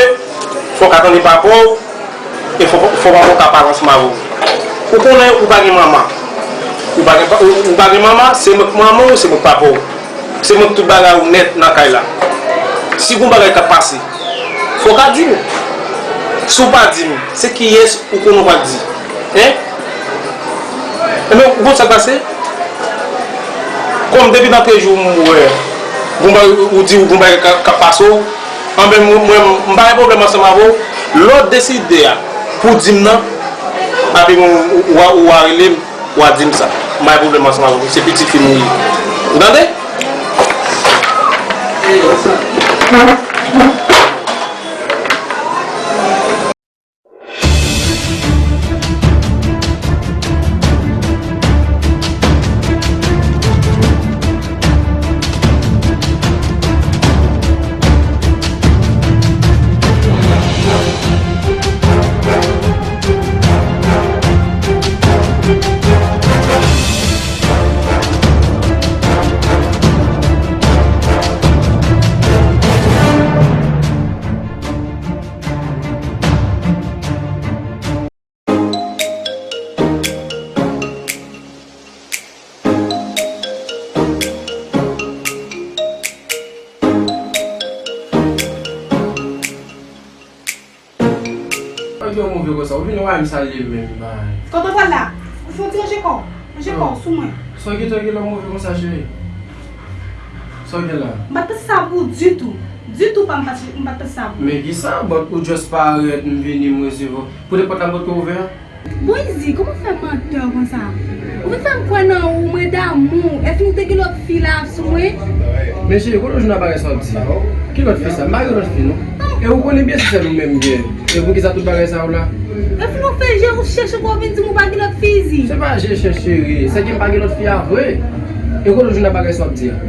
fò w ka tande papa w, e fò, fò papa w ka pale ansanm avè w. Ou konnen ou pa gen manman. Ou pa gen pa, ou, ou pa gen manman, se mwen k manman w, se mwen k papa w. Se mwen k tout bagay ou nèt nan kay la. Si gon bagay k ap pase, fò w ka di m. Si w pa di m, se kiyès ou konnen w pral di? Hein? Enben, ou konn sa k pase? Kòm depi nan premye jou m wè, gon bagay, ou di w gon bagay k ap, k ap pase w, enben, mwen, mwen, m pa gen pwoblèm ansanm avè w. Lè w deside a pou di m nan, apre mwen, ou, ou, ou a rele m, w a di m sa. M bay pwoblèm ansanm avè w, se pitit fi m ou ye. Ou tande? Sa w gen yon move konsa? Ou vin wè m salye m menm, bay. Kote w pral la? Ou fè yon ti ranje kò w. Ranje kò w sou mwen. Sa w gen, sa w gen lè w move konsa, cheri? Sa w gen la? M pa t panse sa pou ou ditou. Ditou pa m pa t, m pa t panse sa pou ou. Men ki sa, but ou just parèt, m vini, m resevwa w. Poutèt pòt la m potko ouvè a? Bon, Izi, kòman w fè mantè konsa? Ou vin fè m kwè nan ou, mwen damou. Èske ou te gen lòt fi la sou mwen? Men cheri, kote w jwenn bagay sa w ap di a? Ki lòt fi sa? M pa gen lòt fi, non. E ou konnen byen se sèl ou menm m gen. E poukisa tout bagay sa yo la? Èske ou fè je ou chèch ankò, ou vin di m ou pa gen lòt fi, Izi? Se pa je chèch, cheri. Se ke m pa gen lòt fi a vre. E kote w jwenn bagay sa w ap di a?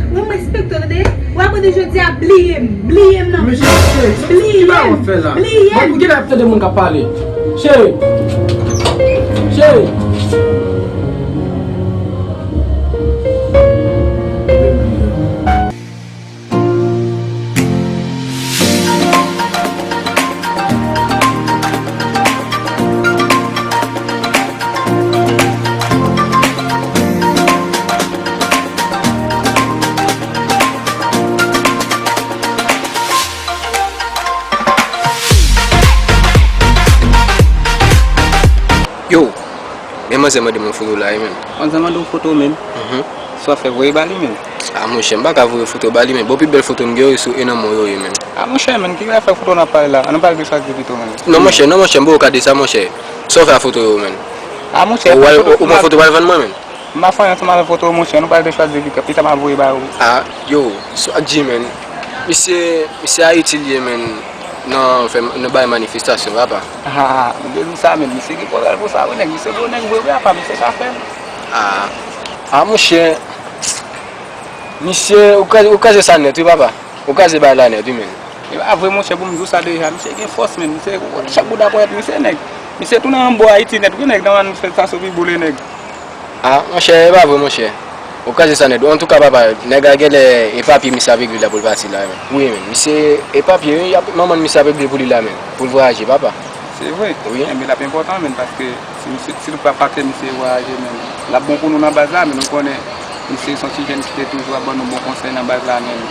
Mwen, m respekte w, tande? W ap de jodi a, bliye m. Bliye m nan. Men cheri, cheri, ki bagay w ap fè la? Bliye m. Mwen, pou ki lè ap tande moun k ap pale? Cheri. Cheri. Yo, men manzè mande m yon foto la, wi, menm. Manzè mande w foto, menm? Mhm. Sa w ap fè voye ba li, menm? A, monchè, m pa ka voye foto ba li, menm. Bon, pi bèl foto m gen yo, sou e nan men w yo ye, menm. A, monchè, menm, ki lè fè foto n ap pale la? Ann pale de chwazi pito, menm. Non, monchè, non, monchè, m poko ka de sa, monchè. Sa w fè a foto yo, menm? A, monchè, ou al, foto, ou pran foto pral vann mwen, menm? M pa fè anyen ansanm avèk foto, monchè. Nou pral de chwazi pito, pita m ap voye ba ou. A, yo, sa w ap di, menm? Misye, misye Ayiti l ye, menm. Nan fè, nan bay manifestasyon, papa. Ah, m te di sa, men misye gen pwoblèm pou sa, wi, nèg. Misye gwo nèg vre, wi, apa, misye ka fè l. Ah, ah, monchè. Misye, ou kraze, ou kraze sa nèt, wi, papa. Ou kraze bagay la nèt, wi, men. E pa vre, monchè, pou m di w sa deja. Misye gen fòs, men. Misye, chak bouda ponyèt, misye nèg. Misye tounen anbo Ayiti nèt, wi, nèg, nan manifestasyon pi boule, nèg. Ah, monchè, e pa vre, monchè. Ou kraze sa nèt. Antouka, papa, nèg la genlè e papye misye ap regle la pou l pati la, men. Wi, men. Misye e papye, wi, y ap manman misye ap regle pou li la, men. Pou l vwayaje, papa. Se vre. Wi. Enben, l ap enpòtan, men, paske si misye, si nou pa fakte misye vwayaje, men, l ap bon pou nou nan baz la, men nou konnen misye se yon ti jèn ki te toujou ap ban nou bon konsèy nan baz la, men.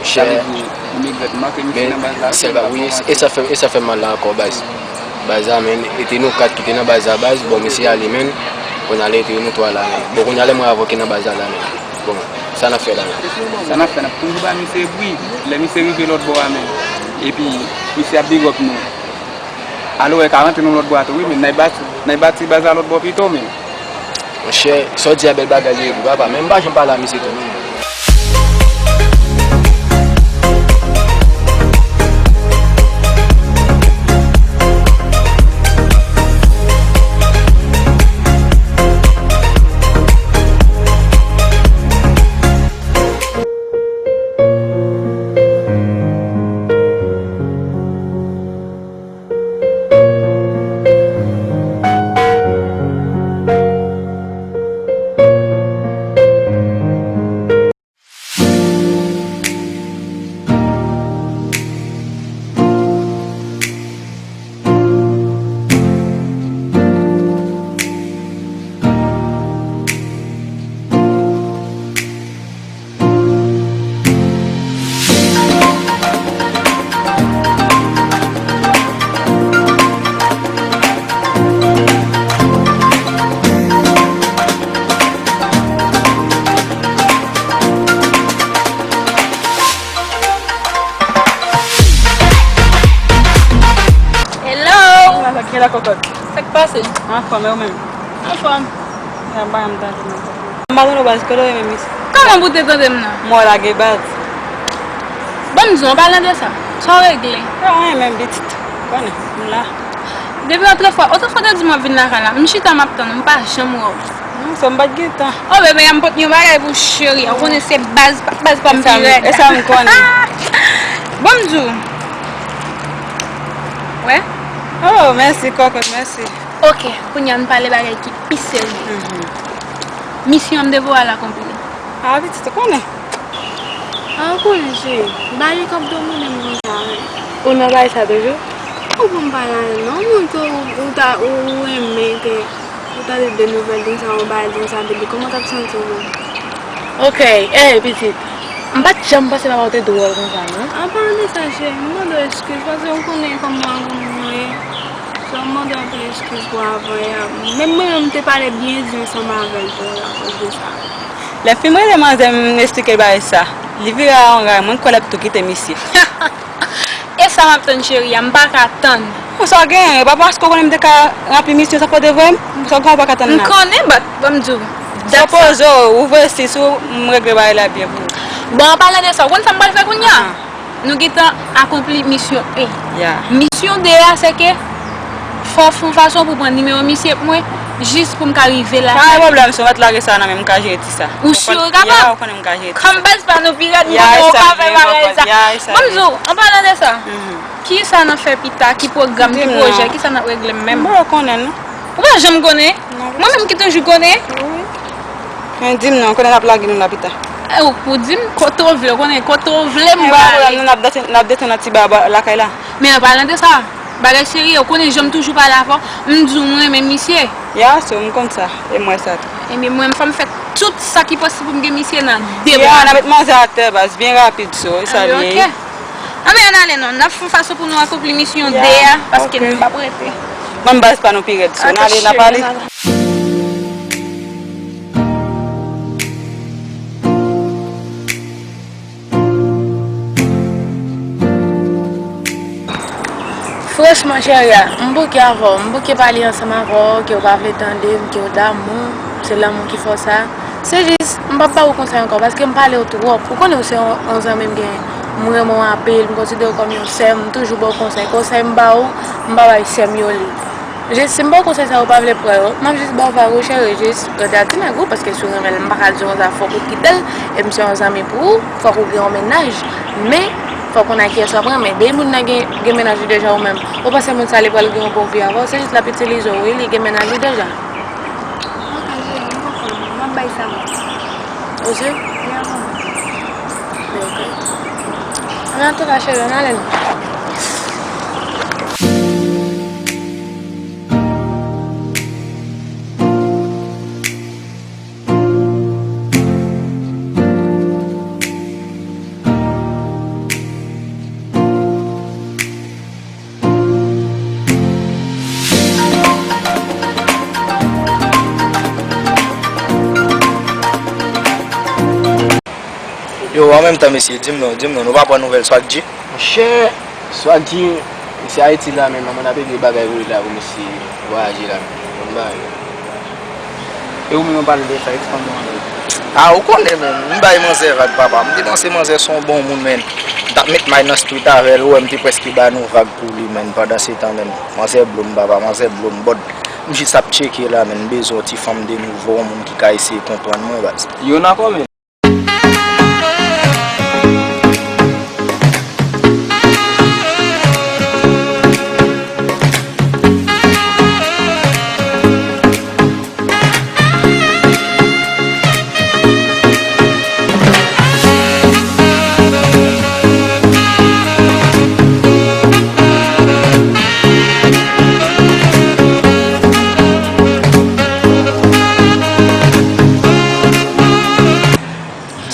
Sa vle di, imigre manke misye nan baz la, wi, sèl baz, wi, e sa fè, e sa fè mal la ankò, baz. Baz la, men, e te nou kat ki te nan baz la, baz, bon, misye ale, men, kounye a la, e te nou twa la, men. Bon, kounye a lè mwen avè w ki nan baz la, la, men. Bon, sa n ap fè la, men. Sa n ap fè, n ap toujou ba misye bri, lè misye rive lòt bò a, men. Epi, misye ap big up nou. Alò, e ka rantre nan lòt bò a tou, wi, men, n a bati, n a bati baz la lòt bò pito, men. Monchè, sa w di a bèl bagay li ye tou, papa, men m pa janm pale a misye tou, non. Hello! Ala, ki la kòkòt? Sa k pase? Anfòm, e ou menm? Anfòm. Sa ba m tande nan tèt mwen. M pa tande w baz, kote w ye menm isit? Kòman pou te tande m nan? Mwen lage baz. Bon, m di w, an palan de sa, sa w regle? Yo, anyen menm pitit. Konnen, m la. Depi otrefwa, otrefwa w te di m w ap vin lakay la, m chita m ap tann ou, m pa janm wè w. Non, sa m pa t gen tan. Oh, bebe, m pot yon bagay pou cheri a. Ou konnen se baz, baz pa m pi rèd. E sa m konnen. Bon, m di w. Wè? Oh, mèsi, kòkòt, mèsi. Ok, kounye a n pale bagay ki pi serye. Mhm. Misyon an m devwa al akonpli. Ah, pitit, ou konnen. Ah, ou konnen, cheri. Bagay k ap domine m konsa, wi. Ou nan bagay sa toujou? Ou pou m pale ale non, moun ke ou, ou ta, ou, ou renmen ke ou tande de nouvèl konsa, yon bagay konsa, depi kòman w t ap santi w menm? Ok, eh, pitit. M pa t janm panse papa w te dwòl konsa, non. An palan de sa, cheri, m mande w eskiz, paske ou konnen kòman granmoun yo ye. So, m mande w anpil eskiz pou avan yè a. Menm mwen menm, m te pale byen di ansanm avè l tou, akoz de sa. Lè fi m rele manzè, m esplike l bagay sa. Li vire a yon ray, mwen kwè l ap tou kite misye. E sa m ap tann, cheri a, m pa ka tann. Bon, sa w genyen, e pa paske w konnen m te ka ranpli misyon sa fò w te voye m? Sa w genyen w pa ka tann la? M konnen, but, ban m di w. Sipoze w ouvri sis ou, m regle bagay la byen pou ou. Bon, an palan de sa, ou konn sa m pral fè kounye a? Ah. Nou gentan akonpli misyon en. Yeah. Misyon de a, se ke fò w fè yon fason pou pran nimewo misye pou mwen, jis pou m ka rive la. Pa gen pwoblèm, si w mèt lage sa nan men m, m ka jere ti sa. Ou si w kapab? Yeah, ou konnen m ka jere ti sa. Kòm baz pa nou pi rèd, m konnen w ka fè bagay sa. Yeah, e sa. Ban m di w, an palan de sa, kisa n ap fè pita, ki pwogram, ki pwojè, kisa n ap regle menm? M pa konnen, non. Ou pa janm konnen? Mwen menm ki toujou konnen. Wi. Men di m non, kote n ap lage nou la pita? Eh, ou pou di m kote w vle, ou konnen kote w vle m prale. Eh, pa pwoblèm, nou n ap detann, n ap detann nan ti ba lakay la. Men an palan de sa, bagay serye, ou konnen jan m toujou pale avè w, m di w m renmen misye. Ya, so, m konn sa, e m wè sa tou. Ebyen, mwen menm fò m fè tout sa ki posib pou m gen misye nan de mwa. Ya, n ap met manzè atè, baz, byen rapid, so, e sa l ye. Ok. Anben, ann ale non. N ap fè yon fason pou nou akonpli misyon de a, paske nou p ap rete. Menm baz pa nou pi rèd, so n ale, n ap ale. Franchman, cheri a, m bouke avè w. M bouke pale ansanm avè w, ke w pa vle tande m, ke w damou, se lanmou ki fè w sa. Se jis, m p ap ba ou konsèy ankò, paske m pale w twòp. Ou konnen w se yon, yon zanmi m genyen. M renmen w anpil, m konsidere w kòm yon sè m, m toujou ba w konsèy. Konsèy m ba ou, m pa bay sè m yo li. Jis, si m ba w konsèy sa, ou pa vle pran yo, m ap jis ba w vag ou, cheri, jis rete ak ti nèg ou, paske si w renmen l, m pa ka di w konsa, fòk ou kite l, e m se yon zanmi pou ou, fòk ou gen yon mennaj. Men, fòk ou konnen kiyès w ap renmen. Depi moun nan gen, gen mennaj li deja ou menm, ou panse moun sa li pral gen yon bon vi avè w, se jis l ap itilize w, wi, li gen mennaj li deja. Ok, cheri, m konprann. M ap bay sa. Ou si? Wi, m konprann. Men ok. Ann, antouka, cheri, ann ale non. Yo, an menm tan, mesye, di m non, di m non, nou pa pran nouvèl Swag G? Monchè, Swag G, misye Ayiti la menm, mwen ap epi bagay voye la pou misye vwayaje la menm. Bon bagay. E ou menm, an palan de sa, eksplike mwen anpil. A, ou konnen menm, m bay manzè vag, papa. M te panse manzè se yon bon moun, men m t ap met may nan street avè l, ou wè m te prèske ba nou vag pou li, men pandan se tan, men manzè blo m, papa, manzè blo m, bòd. M jis ap tcheke la, men m bezwen yon ti fanm de nouvo, yon moun ki ka eseye konprann mwen, baz. Yo nan kòman?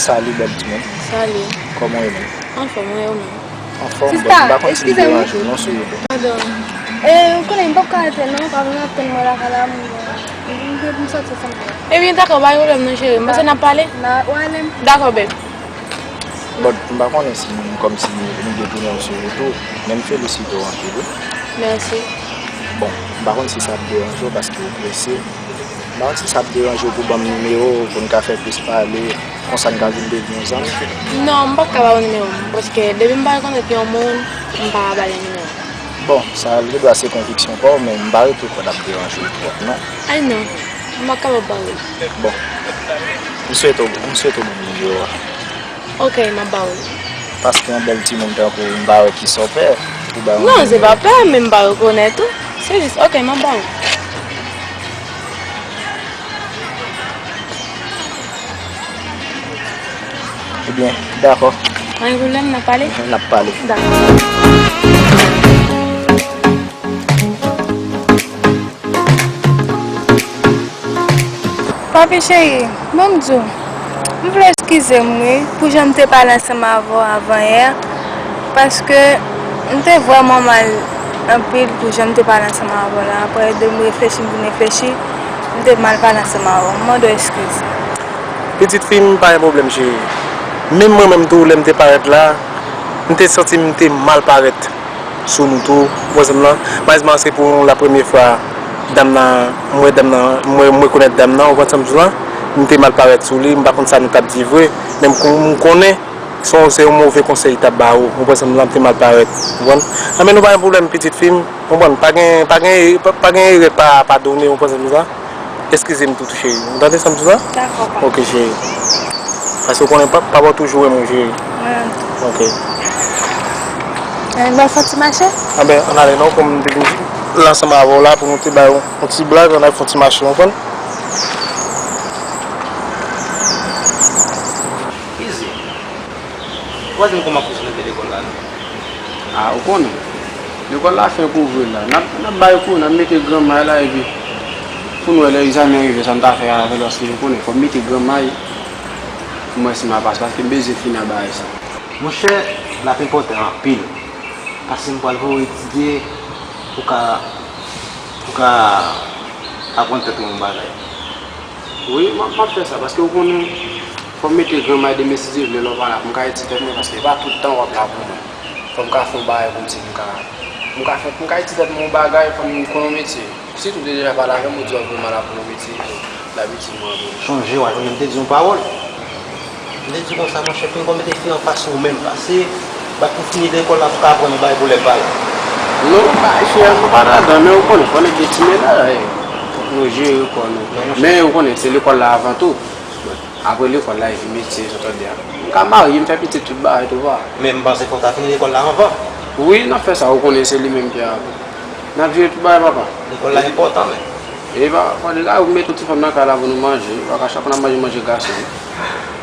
Salut, bèl timoun. Salut. Kòman w ye menm? Anfòm, mwen, ou menm? Anfòm, bon, m pa konn si m deranje w non, sou rezo. Padon. E, ou konnen, m p ap ka rete non, pa vin ap tann mwen lakay la, m, m, m, m soti fanm nan. Ebyen, dakò, pa gen pwoblèm non, cheri. M panse n ap pale. N a, w ale m. Dakò, babe. Bon, m pa konnen si m, kòmsi nou gen tounen w sou wout ou, men m felisite w anpil, wi. Mèsi. Bon, m pa konn si sa ap deranje w paske w prese. Mwen di sa ap deranje w pou ban m nimewo w pou n ka fè plis pale, konsa n ka vin devni yon zanmi. Non, m p ap ka ba w nimewo m, paske depi m pa rekonèt yon moun, m pa ka ba li nimewo m. Bon, sa gendwa se konviksyon pa w, men m pa retwouve kòd ap deranje w twòp, non. Ay non, m p ap kapab ba w li. Bon, m swete w, m swete w ban m nimewo a. Ok, m ap ba w li. Paske yon bèl timoun tankou w, m pa wè kisa w pè pou ba yon nimewo. Non, se pa pè, men m pa rekonèt ou. Se jis, ok, m ap ba w li. Ebyen, dakò. Pa gen pwoblèm, n ap pale? N ap pale. Dakò. Papi cheri, ban m di w, m vle eskize m wi pou jan m te pale ansanm avè w avan yè, paske m te vrèman mal anpil pou jan m te pale ansanm avè w la. Apre de m reflechi, m vin reflechi, m te mal pale ansanm avè w. M mande w eskize. Pitit fi m, pa gen pwoblèm cheri. Menm mwen menm tou, lè m te parèt la, m te santi m te mal parèt sou nou tou, ou konprann sa m di w la? Malizyezman, se pou la premye fwa dam nan, m wè dam nan, m wè, m rekonèt dam nan, ou konprann sa m di w la? M te mal parèt sou li, m pa konn sa nou t ap di vre, men m kon-, m konnen se yon, se yon move konsèy li t ap ba ou, ou konprann sa m di w la? M te mal parèt, ou konprann? Anben nou pa gen pwoblèm, pitit fi m, ou konprann? Pa gen, pa gen, pa, pa gen erè pa padone, ou konprann sa m di w la? Eskize m tou, tou, cheri. Ou tande sa m di w la? Dakò, papa. Ok, cheri. Paske w konnen pa, papa w toujou renmen w, cheri. Mwen menm tou. Ok. Ann al fè yon ti mache? Anben, ann ale non, kòm m te vin la ansanm avè w la, pou nou te bay yon, yon ti blag, ann al fè yon ti mache, w konprann? Izi. Ou pa di m kòman pou sou mete lekòl la, non? A, ou konnen. Lekòl la fenk ouvri la. N ap, n ap bay kou, n ap mete granmay la, epi pou n wè lè egzamen rive, sa n ta fè avè l, paske ou konnen, fò m mete granmay pou m wè si m a pase, paske m bezwen fini ak bagay sa. Monchè, l ap enpòtan anpil. Paske m pral voye w etidye, pou w ka, pou w ka aprann tèt ou yon bagay. Wi, m ap, m ap fè sa, paske ou konnen, fò m mete granmay demen, si Dye vle, lè w pa la, pou m ka ede tèt mwen, paske e pa tout tan w ap la pou mwen. Fò m ka fè yon bagay pou m di m ka, m ka fè, m ka ede tèt mwen yon bagay, fò m konn yon metye. Si tou w te deja pale avè m, ou di w ap voye m al aprann yon metye, labitid mwen anpil. Chonje, w a tande m te di yon pawòl. M te di konsa, monchè, pinga w mete fi anfas ou menm, pase bat pou fini lekòl la pou ka aprann yon bagay pou lè l pa la. Non, bagay fi a, nou pa ladan, men ou konnen, fò nèg gen ti mennaj, fòk nou jere kò nou. Men ou konnen, se lekòl la avan tou. Apre lekòl la, epi metye, sa w tande a. M ka marye, m fè pitit, tout bagay tou va. Men m panse fò w ta fini lekòl la anvan. Wi, n ap fè sa, ou konnen se li menm ki a. N ap jere tout bagay, papa. Lekòl la enpòtan, men. E pa, pa de la, ou mete yon ti fanm nan kay la pou nou manje. Ou pa ka chak fwa n ap manje, manje gason.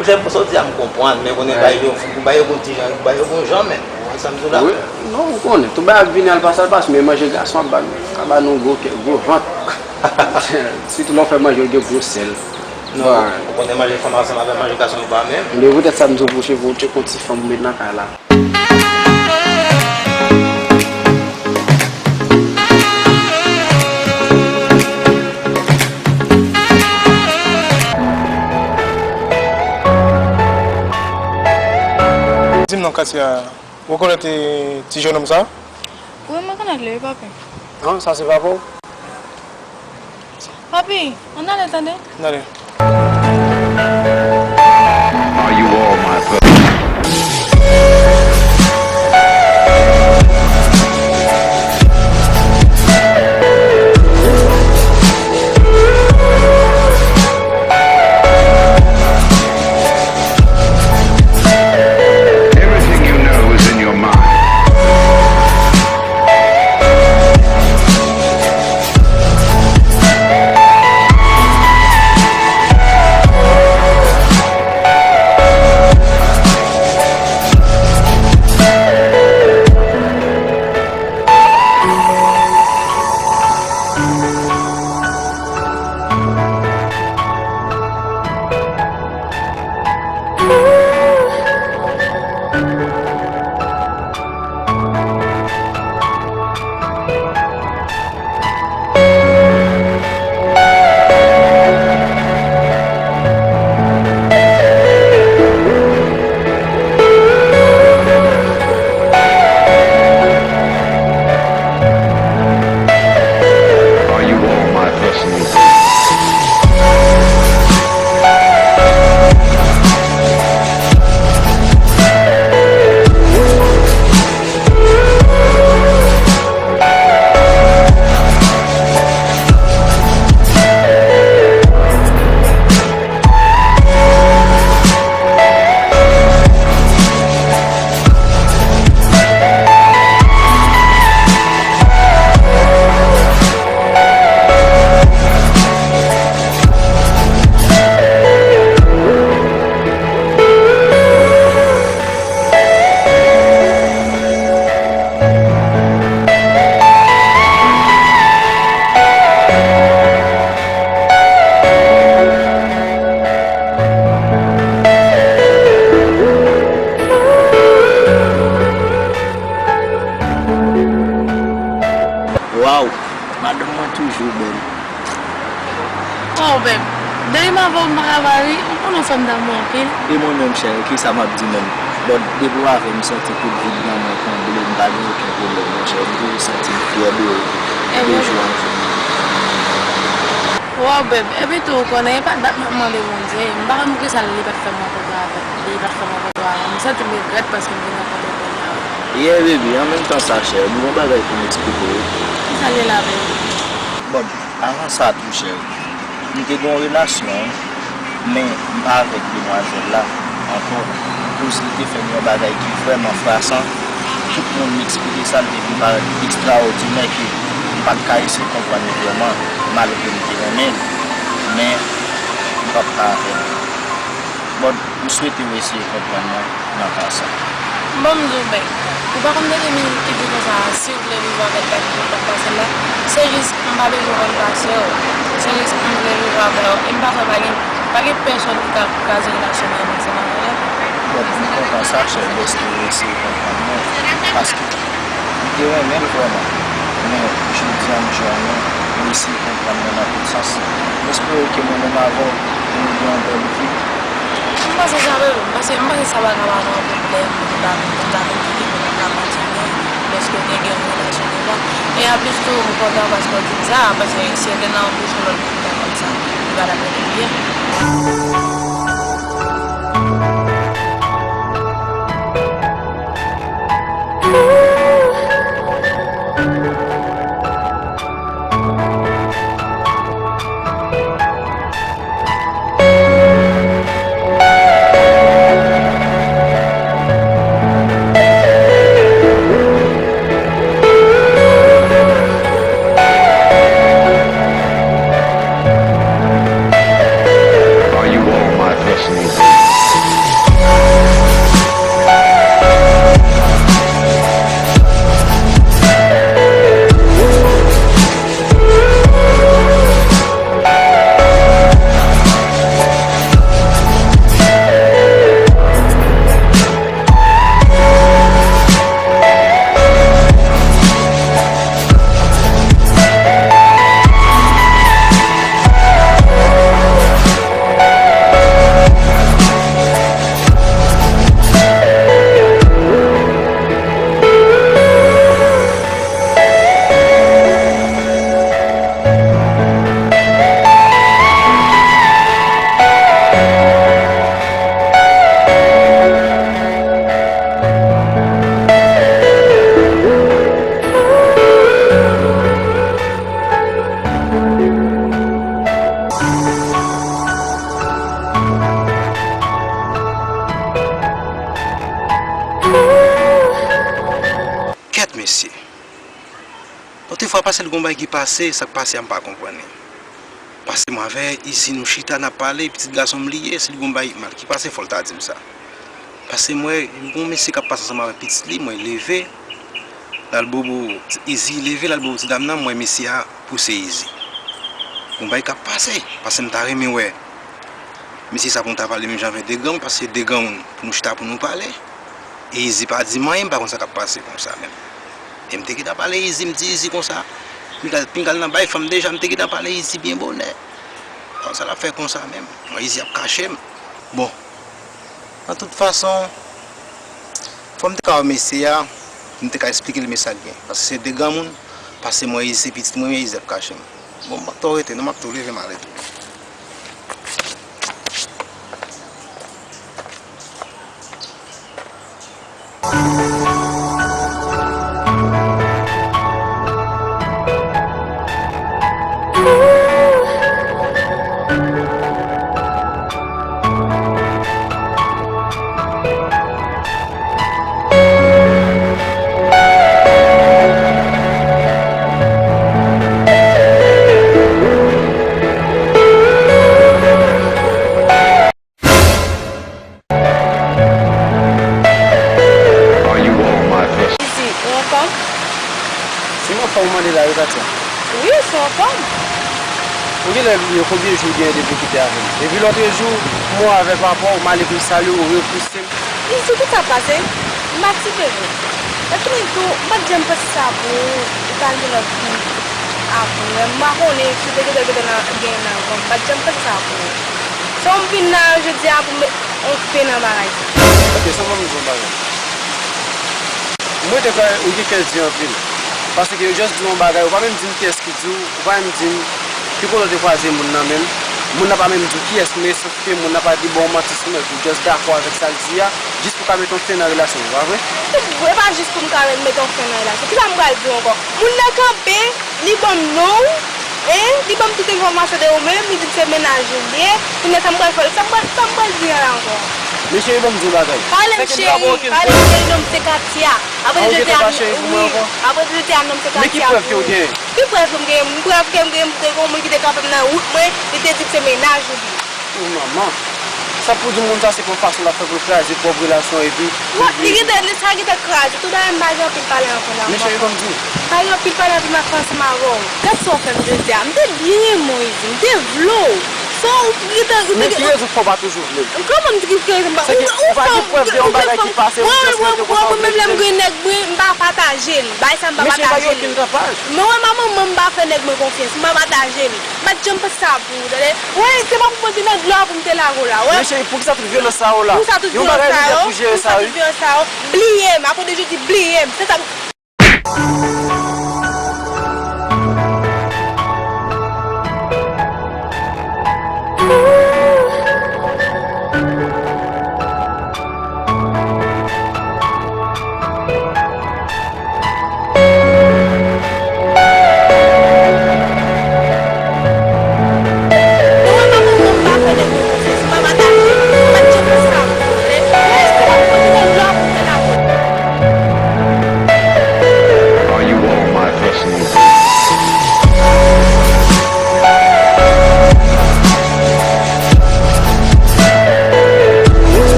Monchè, pou sa w di a, m konprann, men konnen bay yo, fou, bay yo gon ti jan, bay yo gon jan, men. Ou wè sa m di w la? Wi, non, ou konnen. Tout bagay ap vini al pase, al pase, men manje gason ap ba nou, ka ba nou gwo kè, gwo vant. Sitou lè w fè manje, ou gen gwo sèl. Non, ou konnen manje fanm ansanm avèk manje gason yo pa menm. Ebyen, poutèt sa m di w pou cheve w tcheke yon ti fanm ou met nan kay la. Di m non, Katia, ou rekonèt, eh, ti jennonm sa? Wi, m rekonèt li, wi, papi. Non, sa se papa w? Papi, ann ale tande. Ann ale. Are you all my brother? Everything you know is in your mind. Waw, bèb. Depi m avè w, m pa ka ba ri. Ou konnen w fè m damou anpil. E mwen menm, cheri, kisa m ap di menm? Bon, depi w avè m, m santi tout vid nan mwen konble, m pa gen okenn pwoblèm, monchè. M toujou santi m fyè de ou, de jou an jou. Waw, bèb. Epi tou, ou konnen, e pa dat m ap mande Bondye. M pa konn poukisa li pa t fè m rankontre avè l. Li pa t fè m rankontre avè l. M santi m regrèt paske m te rankontre Bondye avè l. Yeah, baby, an menm tan sa, cheri, m gen yon bagay pou m eksplike w. Kisa l ye la, bèb? Bon, avan sa tou, cheri, m te gen yon relasyon, wi, men m pa avèk demwazèl la ankò. Akoz li te fè m yon bagay ki vrèman frasan. Tout moun m eksplike sa, l te vin parèt ekstraòdinè ke m pa t ka eseye konprann li vrèman, malgre m te renmen l. Men, m p ap ka avè l. Bon, m swete w eseye konprann mwen nan ka sa. Bon, m di w, bèb, ou pa konn depi m kite konsa, si w vle viv avè l, pa kite w konn pase l la. Se jis, m pa bezwen konn pase w. Se jis, m vle viv avè w. E m pa kwè pa gen, pa gen pèsòn ki ka kraze relasyon m avè w, se pa vrè? Bon, m kontan sa, cheri, dèske w eseye konprann mwen. Paske m te renmen l vrèman. Men, jodi a, m jwenn ou, ou eseye konprann mwen nan tout sans. M espere ke mwen menm avè w, nou gen yon bèl vi. M panse sa vre, m panse, m panse sa pa ka ba nou yon pwoblèm pou nou ta, pou nou ta vin kite pou nou ta kontinye, dèske w te gen yon relasyon devan. E anplis tou, m kontan paske w di m sa, paske si w te nan yon bouch yon lòt moun, m ta konn sa, li pa t ap rete byen. Are you all my personal Kèt, mesye. Bon, te fwa pase l gon bagay ki pase, sa k pase a m pa konprann li. Pase mwen avè Izi nou chita n ap pale, pitit gason m li ye, si l gon bagay mal ki pase, fò l ta di m sa. Pase mwen, gon mesye k ap pase ansanm avèk pitit li, mwen leve, l al bobo, Izi leve, l al bobo ti dam nan, mwen mesye a pouse Izi. Gon bagay k ap pase, pase m ta renmen wè mesye sa pou nou ta pale menm jan avèk de granmoun, pase de granmoun pou nou chita pou nou pale. E Izi pa di m anyen, m pa konn sa k ap pase konsa menm. E m te gentan pale Izi, m di Izi konsa, pinga, pinga l nan bay fanm deja, m te gentan pale Izi byen bonè. Konsa l ap fè konsa menm. Mwen Izi ap kache m. Bon, nan tout fason, fò m te ka wè mesye a, m te ka eksplike l men sa k gen. Paske se de granmoun, pase mwen Izi, se pitit mwen, men Izi ap kache m. Bon, m ap tou rete, non, m ap tou leve, m ale tou. Are you all my person? Izi, ou anfòm? Si m anfòm, ou mande la, wi, Katia. Wi, si w anfòm. Ou genlè bliye konbyen jou w genyen depi w kite avè m. Depi lòtrejou, m wè w avè papa w, malgre m salye w, ou repouse m. Izi, kisa k pase? M pa ti bebe. Epi tou, m pa t janm panse sa pou ou, ou t al gen lòt fi. Apre, m pa konnen si w te gentan gentan nan, gen nan avan, m pa t janm fè sa pou ou. Se w m vin la jodi a pou m met yon fen nan bagay sa. Ok, sa m di w yon bagay. Mwen te kwè ou gen kè di anpil. Paske yo just di w yon bagay, ou pa menm di m kiyès ki di w, ou pa menm di m ki kote w te kwaze moun nan menm. Moun nan pa menm di w kiyès, men sanke moun nan pa di ba w manti sou mwen, ou just dakò avèk sa l di a, jis pou w ka met yon fen nan relasyon, pa vre? E pa jis pou m ka met yon fen nan relasyon. Kisa m pral di w ankò? Moun nan kanpe, li ban m non w, en, li ban m tout enfòmasyon de ou menm, li di se mennaj ou l ye. Kounye a sa m pral fè, sa m pral, sa m pral di a la ankò? Men cheri, ban m di w yon bagay. Pale m cheri, pale m cheri, non m se Katia. Apre jodi a, wi, apre jodi a, non m se Katia. Men ki prèv ke w genyen? Ki prèv ke m genyen? M prèv ke m genyen, m te gen yon moun ki te kanpe m nan wout mwen, li te di se mennaj ou li ye. O manman, sa pou di moun sa se pou fason l ap fè pou l kraze pwòp relasyon epi. Li gentan, sa gentan kraze. Tout bagay m pa gen anpil pale ankò la. Men cheri, ban m di w. Pa gen anpil pale anpil m ap fè ansanm avè w. Gad sa w fè m jodi a. M te byen renmen w, Izzy. M te vle w. Sa w gentan, ou te. Men ki rezon k fè w pa toujou vle m? Kòman m di ki rezon m pa. Se ke ou pa gen prèv de yon bagay ki pase, ou just rete konsa. Mwen menm lè m gen nèg mwen, m pa pataje l. Bagay sa m pa pataje l. Men cheri, pa gen okenn tanpaj. Men wè manman m, m pa fè nèg mwen konfyans. M pa pataje l. M pa t janm panse sa pou ou, tande. Wi, se pa pou mwen te nan dlo a pou m te lave w la, wè. Men cheri, poukisa tout vyolans sa yo la? Poukisa tout vyolans sa yo? Poukisa tout vyolans sa yo? Bliye m, apre de jodi, bliye m. Se sa m. Are you all my personal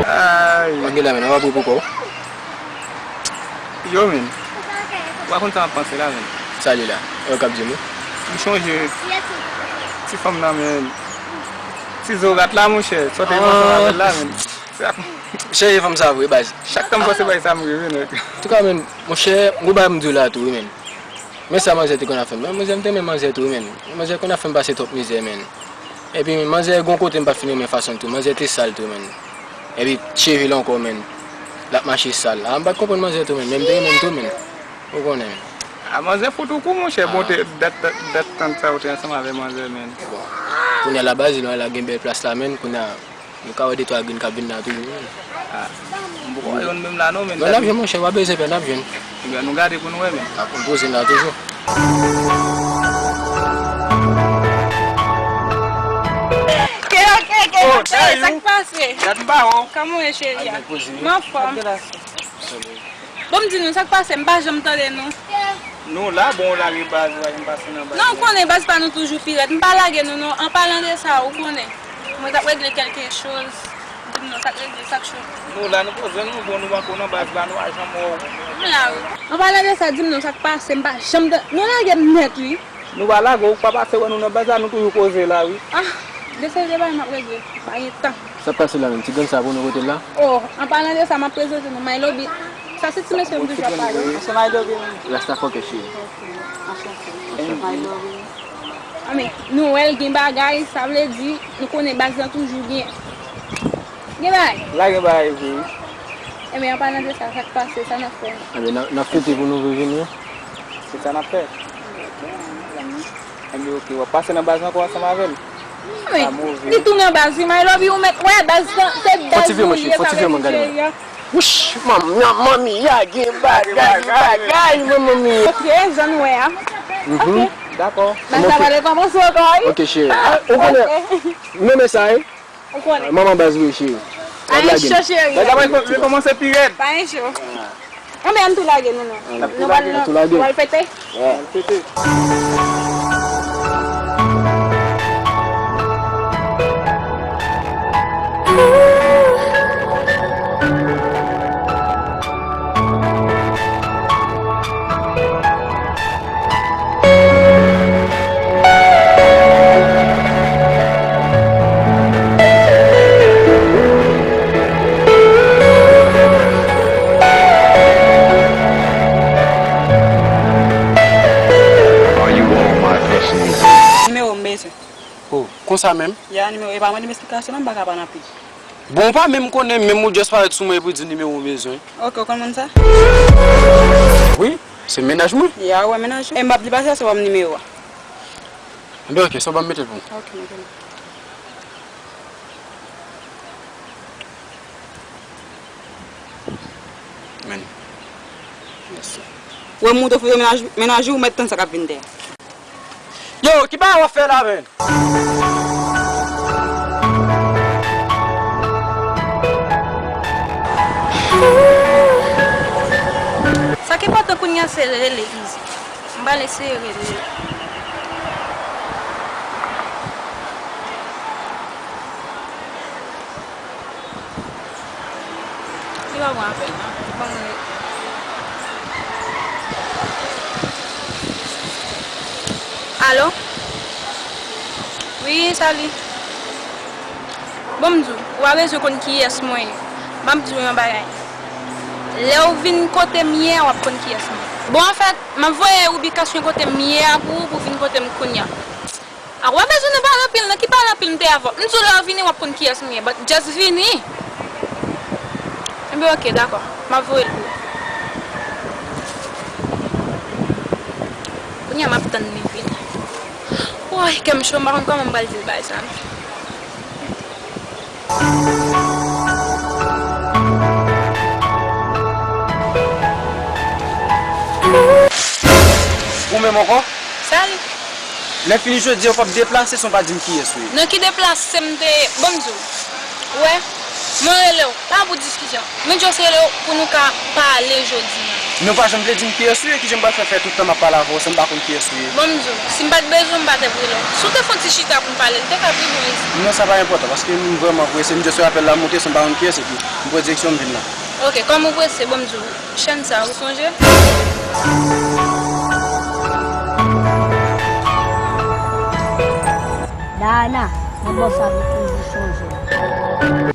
Ay. Ange la, men, w ap ri pou kò w? Yo, men. Ou pa konn sa m ap panse la, men. Sa li la? E w k ap di m wi. M chonje ti fanm nan, men. Ti zorat la, monchè. Sa w te panse avè l la, men. Cheri, fanm sa vre, baz. Chak tan m panse bay sa, m ri, wi, nèg. Antouka, men, monchè, m gon bagay m di w la tou, wi, men. Men sa manzè te konn ap fè m. Men manzè, m te renmen manzè tou, men. Manzè konn ap fè m pase twòp mizè, men. Epi, men, manzè gon kote m pa t fin renmen fason l tou. Manzè te sal tou, men. Epi, cheve l ankò, men. L ap mache sal. A, m pa t konprann manzè tou, men. Men m te renmen l tou, men. Ou konnen, men. A, manzè fout ou kou, monchè. Bon, te, dat, dat, dat tan sa ou te ansanm avè manzè, men. Bon. Kounye a la, baz, la, la gen bèl plas la, men. Kounye a, Nou ka wè de twa grenn k ap vin la toujou, men. A, m poko wè youn menm la non, men. Non, n ap jwenn, monchè, pa bezwen pè, n ap jwenn. Ebyen, nou gade pou nou wè, men. N ap poze n la toujou. Ke, ke, ke, oh, cheri, sa k pase? Gad m pa wè w. Kòman w ye, cheri a? M anfòm. Bon, m di nou, sa k pase? M pa janm tande nou. Nou la, bon, w lage baz, w pa janm pase nan baz. Non, ou konnen baz pa nou toujou pi rèd. M pa lage nou, non. An palan de sa, ou konnen. Mwen t ap regle kèlke choz. Di m non, sa k regle, sa k cho. Nou la, nou poze nou, bon, nou pako nan baz la, nou pa janm wè w. M la, wi. An palan de sa, di m non, sa k pase, m pa janm tande. Nou lage m nèt, wi. Nou pa lage w, ou pa pase wè nou nan baz la, nou toujou koze la, wi. Ah, de seri de bagay m ap regle. Pa gen tan. Sa k pase la menm? Ti grenn sa pou nou kote l la? Oh, an palan de sa, m ap prezante nou, Mylobi. Sa se ti mesye m toujou ap pale. Ansanm Mylobi menm. Rasta fòkè cheri. Ok, anchante. Anchante. Mylobi. Anben, nou wè l gen bagay, sa vle di, nou konnen baz lan toujou gen. Gen bagay. La gen bagay vre, wi. Enben, an palan de sa, sa k pase, sa n ap fè? Enben, n ap, n ap fete pou nou revini. Se sa n ap fè. Enben, oke, w ap pase nan baz ankò ansanm avè l? Wi. Sa move. Li tou nan baz, wi, my love, ou mèt wè baz lan, se baz nou li ye, sa vle di cheri an. Wouch, manmi, manmi, ya gen bagay, bagay, manmi. Ok, jan nou wè a. Mhm. Ok. Dakò. Baz la pral kòmanse ankò, wi. Ok, cheri. Ah, ou konnen, ok, m renmen sa, wi. Ou konnen. Manman baz vre, cheri. Pa gen cho, cheri. Baz la pral kòmanse pi rèd. Pa gen cho. Anben, ann tou lage, non, non. Ann tou lage. Nou pral fete. Ann fete. Are you all my personal? Nimewo m bezwen. Oh, konsa menm? Ya, nimewo, e pa mande m esplikasyon non, m pa ka pale anpil. Bon, ou pa menm konnen, menm ou just parèt sou mwen epi w di nimewo w bezwen. Ok, ou konn moun sa? Wi, se mennaj mwen. Ya, ou wè mennaj ou? E m p ap di pase a, se ban m nimewo a. Anben, ok, se w ban m mete l pou ou. Ok, mete l. Men. Mèsi. Ou wè m montre foto mennaj, mennaj ou, ou mèt tann sa k ap vin dèyè. Yo, ki bagay w ap fè la, menn? Sa ki enpòtan kounye a se rele Izi. M pral eseye rele l. Li pa pran apèl non. Ban mwen. Alo? Wi, sa li. Bon, m di w, ou pa bezwen konn kiyès mwen ye. M ap di w yon bagay. Lè w vin kote m ye a, w ap konn kiyès mwen ye. Bon, anfèt, m ap voye ibikasyon kote m ye a pou ou, pou w vin kote m kounye a. A, w ap bezwen nan pale anpil, nan ki pale anpil m te avè w? M di w lè w vini, w ap konn kiyès m ye, but just vini. Enben, ok, dakò. M ap voye l pou ou. Kounye a, m ap tann li vini. Woy, kè m cho, m pa konn kòman m pral di l bagay sa non. Ou menm ankò? Sa li? Lè fini jodi a, w p ap deplase san w pa di m kiyès ou ye. Nan ki deplase m te ye? Bon, m di w. Ou wè, mwen rele w, pa pou diskisyon. Mwen just rele w pou nou ka pale jodi a. Men w pa janm vle di m kiyès ou ye, kijan m pral fè fè tout tan m ap pale avè w san m pa konn kiyès ou ye? Bon, m di w, si m pa t bezwen w, m pa t ap rele w. Si w te fè yon ti chita pou n pale, li te ka pi bon, Izi. Non, sa pa enpòtan, paske m vrèman prese, m just wè apèl la monte san m pa konn kiyès, epi m pran direksyon m vin la. Ok, kòm ou prese, bon, m di w, chèn sa, ou sonje? Dayana, nan bò sa, m toujou sonje w.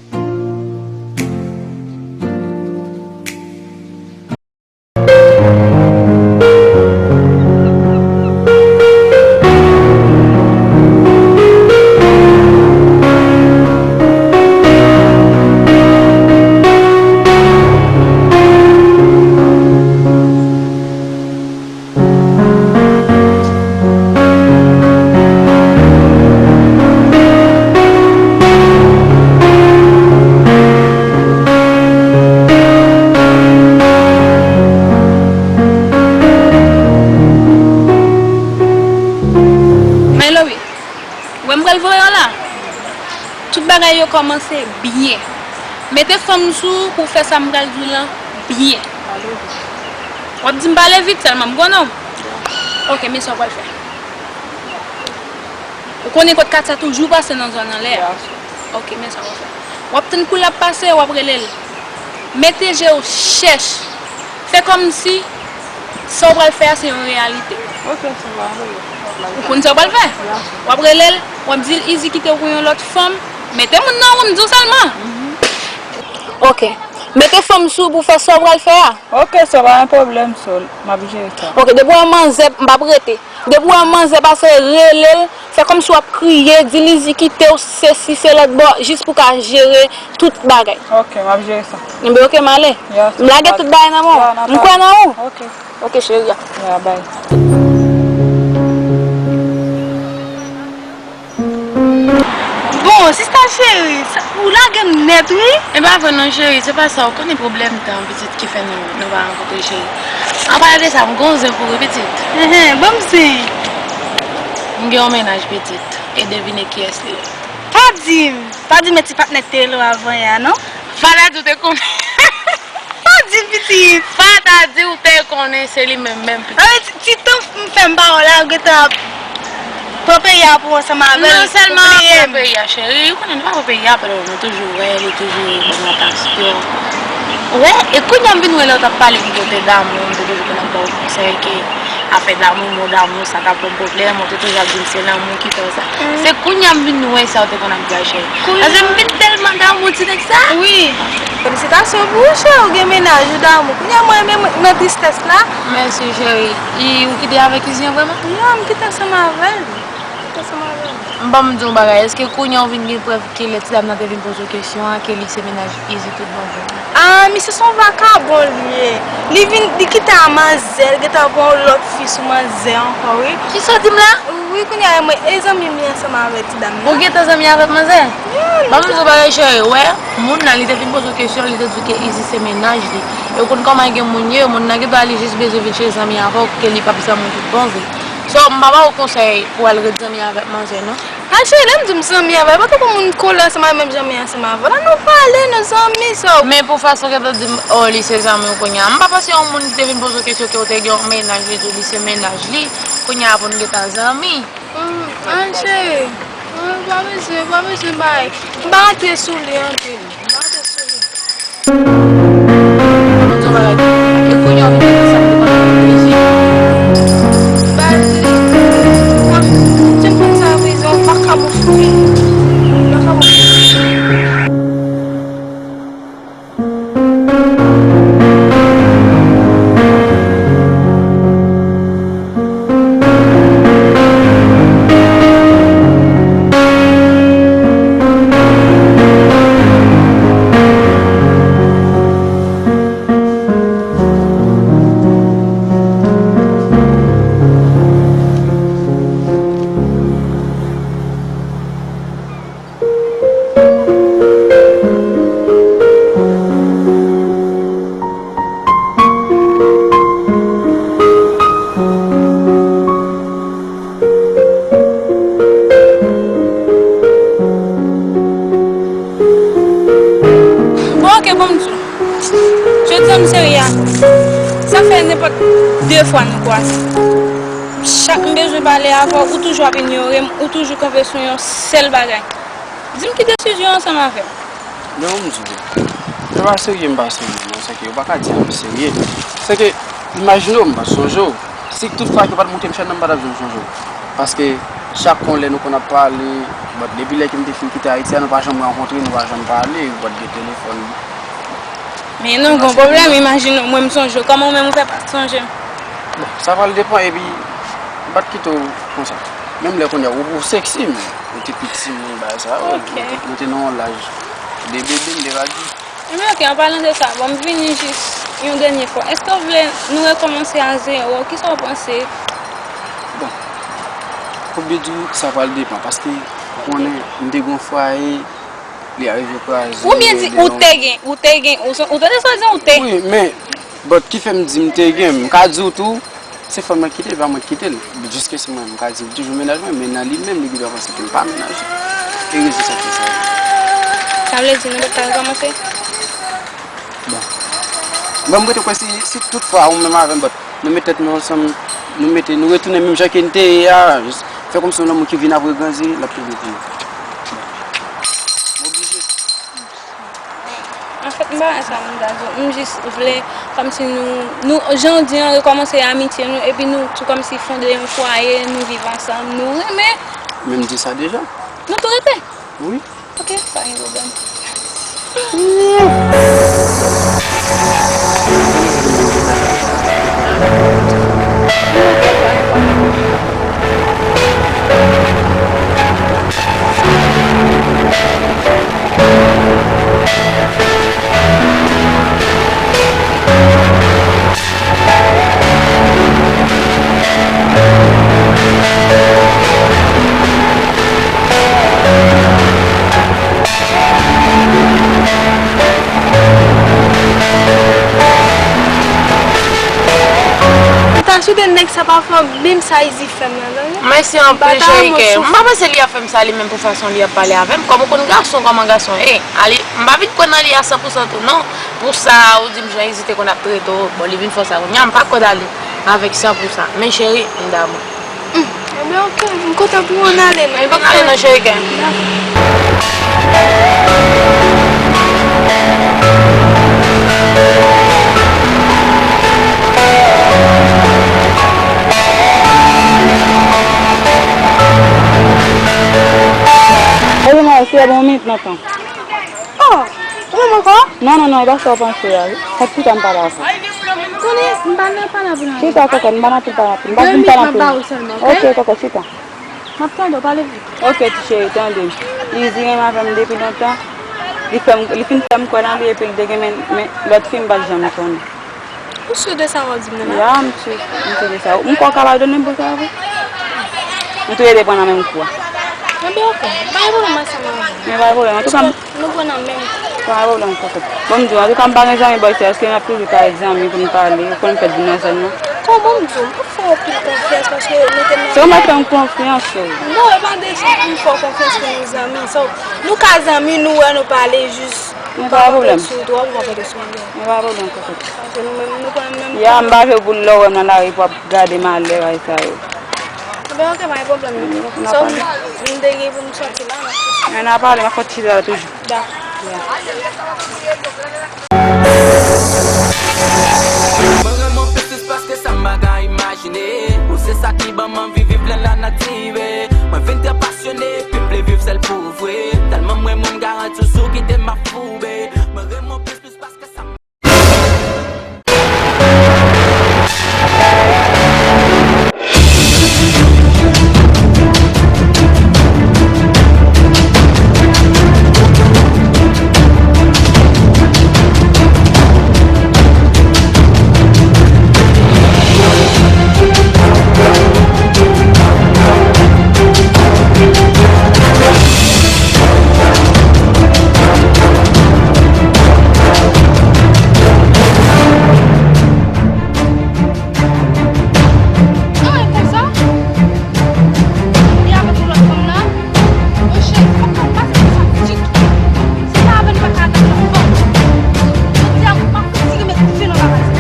My love, wè m pral voye w la. Tout bagay yo kòmanse byen. Mete fanm sou ou pou w fè sa m pral di w lan byen. W ap di m pale vit sèlman, m konnen w. Ok, men sa w pral fè. Ou konnen kot Katia toujou pase nan zòn anlè a? Ok, men sa w ap fè. W ap tann kou l ap pase, w ap rele l. Mete je w chèch. Fè kòmsi sa w pral fè a se yon reyalite. Ok, se pa vre. Ou konn sa w pral fè? W ap rele l, w ap di l Izi kite w pou yon lòt fanm. Mete moun nan ou, m di w sèlman. Ok. Mete fanm sou pou fè sa w pral fè a. Ok, sa pa yon pwoblèm, so, m ap jere sa. Ok, depi w wè manzè, m p ap rete. Depi w wè manzè pase, rele l, fè kòmsi w ap kriye, di li di kite w, sesi, se lòt bò, jis pou w ka jere tout bagay. Ok, m ap jere sa. Enben, ok, m ale. M lage tout bagay nan men w. M kwè nan ou. Ok. Ok, cheri a. Ya, bay. Bon, sista cheri, sa, ou lage m nèt, wi. E pa vre non, cheri, se pa sa, ou konnen pwoblèm tan, pitit, ki fè nou, nou pa rankontre, cheri. An palan de sa, m gen yon zen pou ou, pitit. Enhen, ban m zen. M gen yon mennaj, pitit, e devine kiyès li ye. Pa di m, pa di m e ti patnè k te rele w avan yè a, non? Fada di w te konnen. Pa di pitit. Fada di w te konnen se li menm menm pitit. Sa vle di, ti tan m fè m pawòl la, ou gentan ap pran peyi a pou ansanm avè l. Non sèlman ap pran peyi a, cheri. Ou konnen nou pa pran peyi a, pandan nou toujou wè, li toujou ban m atansyon. Ou wè, e kounye a m vin wè lè w t ap pale m kote damou, m te toujou konn ap ba w konsèy ke afè damou, mo damou, sa t ap yon pwoblèm, ou te toujou ap di m se lanmou ki fè w sa. Se kounye a m vin wè sa w te konn ap di a, cheri. Paske m vin tèlman damou ti nèg sa. Wi. Felisitasyon pou ou, cheri, ou gen mennaj ou damou. Kounye a mwen menm nan tristès la. Mèsi, cheri. E ou kite avèk Izi an vrèman? Non, m kite ansanm avè l. M kite ansanm avè l. Bon, m di w yon bagay, èske kounye a w vin gen prèv ke lè ti dam nan te vin poze w kesyon an, ke li se mennaj Izi tout bon vre? Ah, misye se yon vakabon li ye. Li vin, li kite a manzè, li gentan pran yon lòt fi sou manzè ankò, wi. Kisa w di m la? Wi, kounye a, mwen, e zanmi m li ansanm avèk ti dam nan. Ou gentan zanmi avèk manzè? Ban m di w bagay, cheri, wè, moun nan, li te vin poze w kesyon, li te di w ke Izi se mennaj li. E ou konn kòman gen moun ye, moun nan gentan li jis bezwen vin cheri zanmi avè w, ke li p ap zanmi w tout bon vre. So, m pa ba w konsèy pou w al ret zanmi avèk manzè, non. A cheri, lè m di w m zanmi avè l, pa tankou moun kole ansanm avè l, m ap janm ansanm avè l. Ann nou pale, nou zanmi, so. Men pou fason ke w di m, oh, li se zanmi w kounye a. M pa panse yon moun ki te vin poze w kesyon ke w te gen yon mennaj, li di w li se mennaj li, kounye a pou n gentan zanmi. Hmm, an cheri. Hmm, pa bezwen, pa bezwen bay. M pa antre sou li anpil. M pa antre sou li. Bon, ok, bon, m di w. Jodi a m serye a. Sa fè nenpòt de fwa nou kwaze. Chak m bezwen pale avè w, ou toujou ap inyore m, ou toujou kanpe sou yon sèl bagay. Di m ki desizyon ansanm avè m. Men bon, m di w, se pa serye m pa serye, non, se ke ou pa ka di a m serye. Se ke, imajine w, m pa t sonje w. Si tout fwa ke w pa t montre m chèn nan, m pa t ap janm sonje w. Paske chak kon lè nou konn ap pale, but depi lè ke m te fin kite Ayiti a, nou pa janm rankontre, nou pa janm pale, but gen telefòn. Men nou gen pwoblèm, imajine w, mwen m sonje w, kòman ou menm ou fè pa t sonje m? Bon, sa pral depann, epi m pa t kite w konsa. Menm lè kounye a, ou, ou seksi, men ou te pi timoun, bagay sa yo, nou te, nou te nan yon laj de bebe, m te ka di. Ebyen, ok, an palan de sa, bon, m vini jis yon dènye fwa. Èske w vle nou rekòmanse a zewo? Kisa w panse? Bon, pou byen di w, sa pral depann, paske ou konnen, m te gen yon fwaye, li arive kraze. Ou byen di, ou te gen, ou te gen, ou, ou tande sa w di, ou te. Wi, men, but ki fè m di m te gen, m ka di w tou, se fanm nan ki kite l, pa mwen ki kite l. Jiskaske mwen, m ka di l toujou mennaj mwen, men nan li menm, li gentan panse ke m pa mennaj li. E rezon sa k fè sa. Sa vle di nou pa t ka rekòmanse? Bon. Bon, m rete kwè si, si tout fwa ou menm avè m, but nou met tèt nou ansanm, nou mete, nou retounen menm jan ke n te ye a, fè kòmsi yon lanmou ki vin ap regrandi, l ap pi byen pou nou. Bon. M oblije. Anfèt, m pa wè sa moun ta di w. M jis vle, kòmsi nou, nou, jan w di an, rekòmanse amitye nou, epi nou tou kòmsi fonde yon fwaye, nou viv ansanm, nou renmen. Men m di sa deja. Nou tou rete? Wi. Ok, pa gen pwoblèm. Kote nèg sa pa fè menm sa Izi fè m nan, tande? Mèsi anpil, cheri kè. M pa panse li ap fè m sa li menm pou fason li ap pale avè m. Kòm ou konn gason, kòman gason ye. Ali, m pa vin kwè nan li a san pou san tou, non. Pou sa, ou di m jan Izi te konn ap trete w, bon, li vin fè w sa kounye a, m pa kwè dali avèk san pou san. Men, cheri, m damou. Hmm, ebyen, oke, m kontan pou ou, ann ale, non. Ann ale, non, cheri kè. Oye, mwen, se bon minit nan tan. Oh, ou menm ankò? Non, non, non, e pa sa w panse a. Sa ki fè m pale avè w. Konnen, m pa nan pale avè w. Chita, kòkòt, m pa nan anpil pale anpil. M pa vin pale anpil. De minit, m ap ba ou sèlman, oke? Oke, kòkòt, chita. M ap tande w, pale vit. Oke, ti cheri, tande. Izi renmen avè m depi lontan. Li fè m, li fin fè m kwè nan li, epi li te gen men, men lòt fi m pa t janm konnen. Ou si de sa w ap di m nan la? Ya, m si, m si de sa. M kwè w ka padone m pou sa, vre? Nou tou le de pran nan menm kou a. Ebyen, oke. Pa gen pwoblèm ansanm avè m. Men pa gen pwoblèm. Antouka, m Nou pran nan menm kou. Pa gen pwoblèm, kòkòt. Bon, m di w, antouka, m pa gen zanmi bòy sa, èske n ap toujou ka ret zanmi pou n pale? Ou konn m fèk vin nan zòn nan. Kòman m di w? M pa fè w anpil konfyans paske nou te nan... Se ou mèt fè m konfyans, cheri. Non, e pa de sa pou m fè w konfyans pou nou zanmi. So, nou ka zanmi, nou wè nou pale, jis. Men pa gen pwoblèm. Ou pa konte sou, ou pa konte sou mwen. Men pa gen pwoblèm, kòkòt. Paske nou menm, nou pran menm... Ya, m pa jwe pou lè w wè m nan lari pou w ap gade malè, bagay sa yo. Ebyen, oke, pa gen pwoblèm, non. N a pale. So, m, m te gen pou m sòti la, m ap sòti. Men n a pale, m ap kontinye la toujou. Dakò. Ya. Mwen renmen w plis, plis paske sa m pa ka imajine. Ou se sa ki ban m anvi viv nan lanati. Mwen vin trè pasyone, epi m vle viv sèl pou vre. Tèlman m renmen w, m garanti w, si w kite m ap foube. Mwen renmen w plis, plis paske sa m Anyen konsa? Li avèk yon lòt fanm la? Monchè, fòk mwen pase konsa ditou. Se pa avè l m pa ka atann lòt fanm. Jodi a, m ap fouti remèt dife nan bagay sa.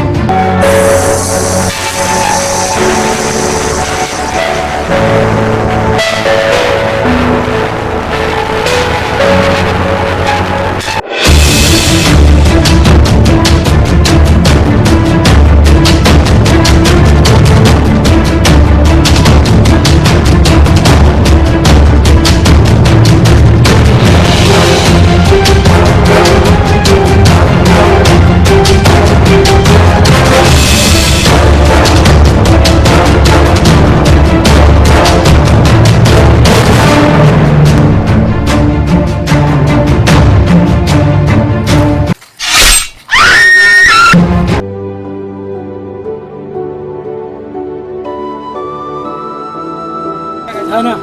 Dana!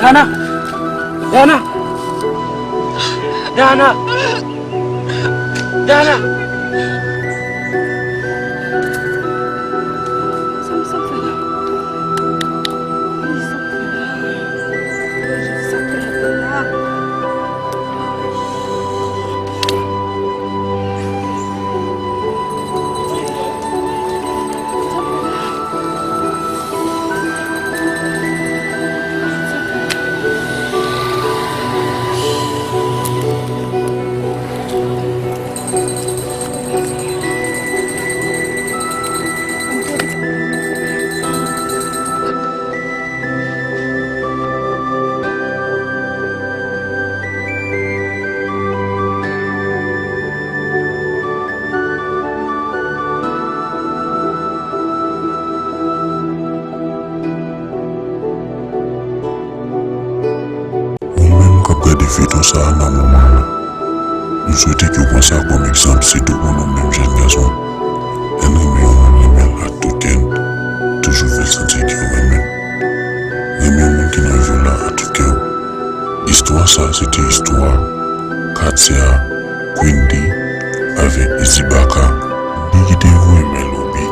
Dana! Dana! Dana! Dana! Sa m sot fè la? Sa m fè la? Sa m fè la? Ou menm k ap gade feyton sa a nan moman an, nou swete ke w pran sa kòm egzanp, sitou pou nou menm jèn gason. Lè n renmen yon moun, renmen l ak tout kè n, toujou fè l santi ke w renmen l. Renmen yon moun ki nan vi w la ak tout kè w. Istwa sa a se te istwa Katia, Quindy avèk Izzy Baka. Ni ki te voye men Lobi.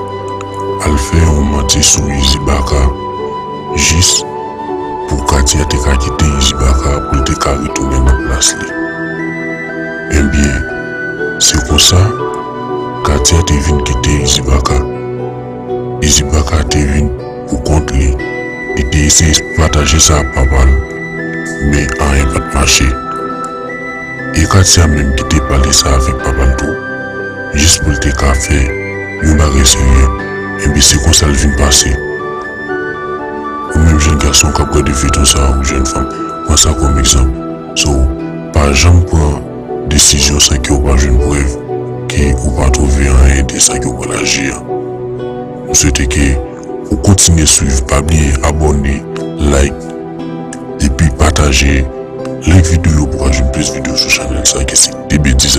al fè yon manti sou Izi Baka jis pou Katia te ka kite Izi Baka pou l te ka retounen nan plas li. Ebyen, se konsa, Katia te vin kite Izi Baka. Izi Baka te vin pou kont li. Li te eseye pataje sa ak papa l, men anyen pa t mache. E Katia menm ki te pale sa avèk papa l tou, jis pou l te ka fè yon bagay serye, enben se konsa l vin pase. Ou menm jèn gason k ap gade feyton sa a, ou jèn fanm, pran sa kòm egzanp. So, pa janm pran desizyon san ke ou pa jwenn prèv ke ou pa twouve anyen de sa ke ou pral aji a. M swete ke ou kontinye swiv, pa bliye abòne, like, epi pataje, like videyo pou ka jwenn plis videyo sou chanèl sa ki se T B T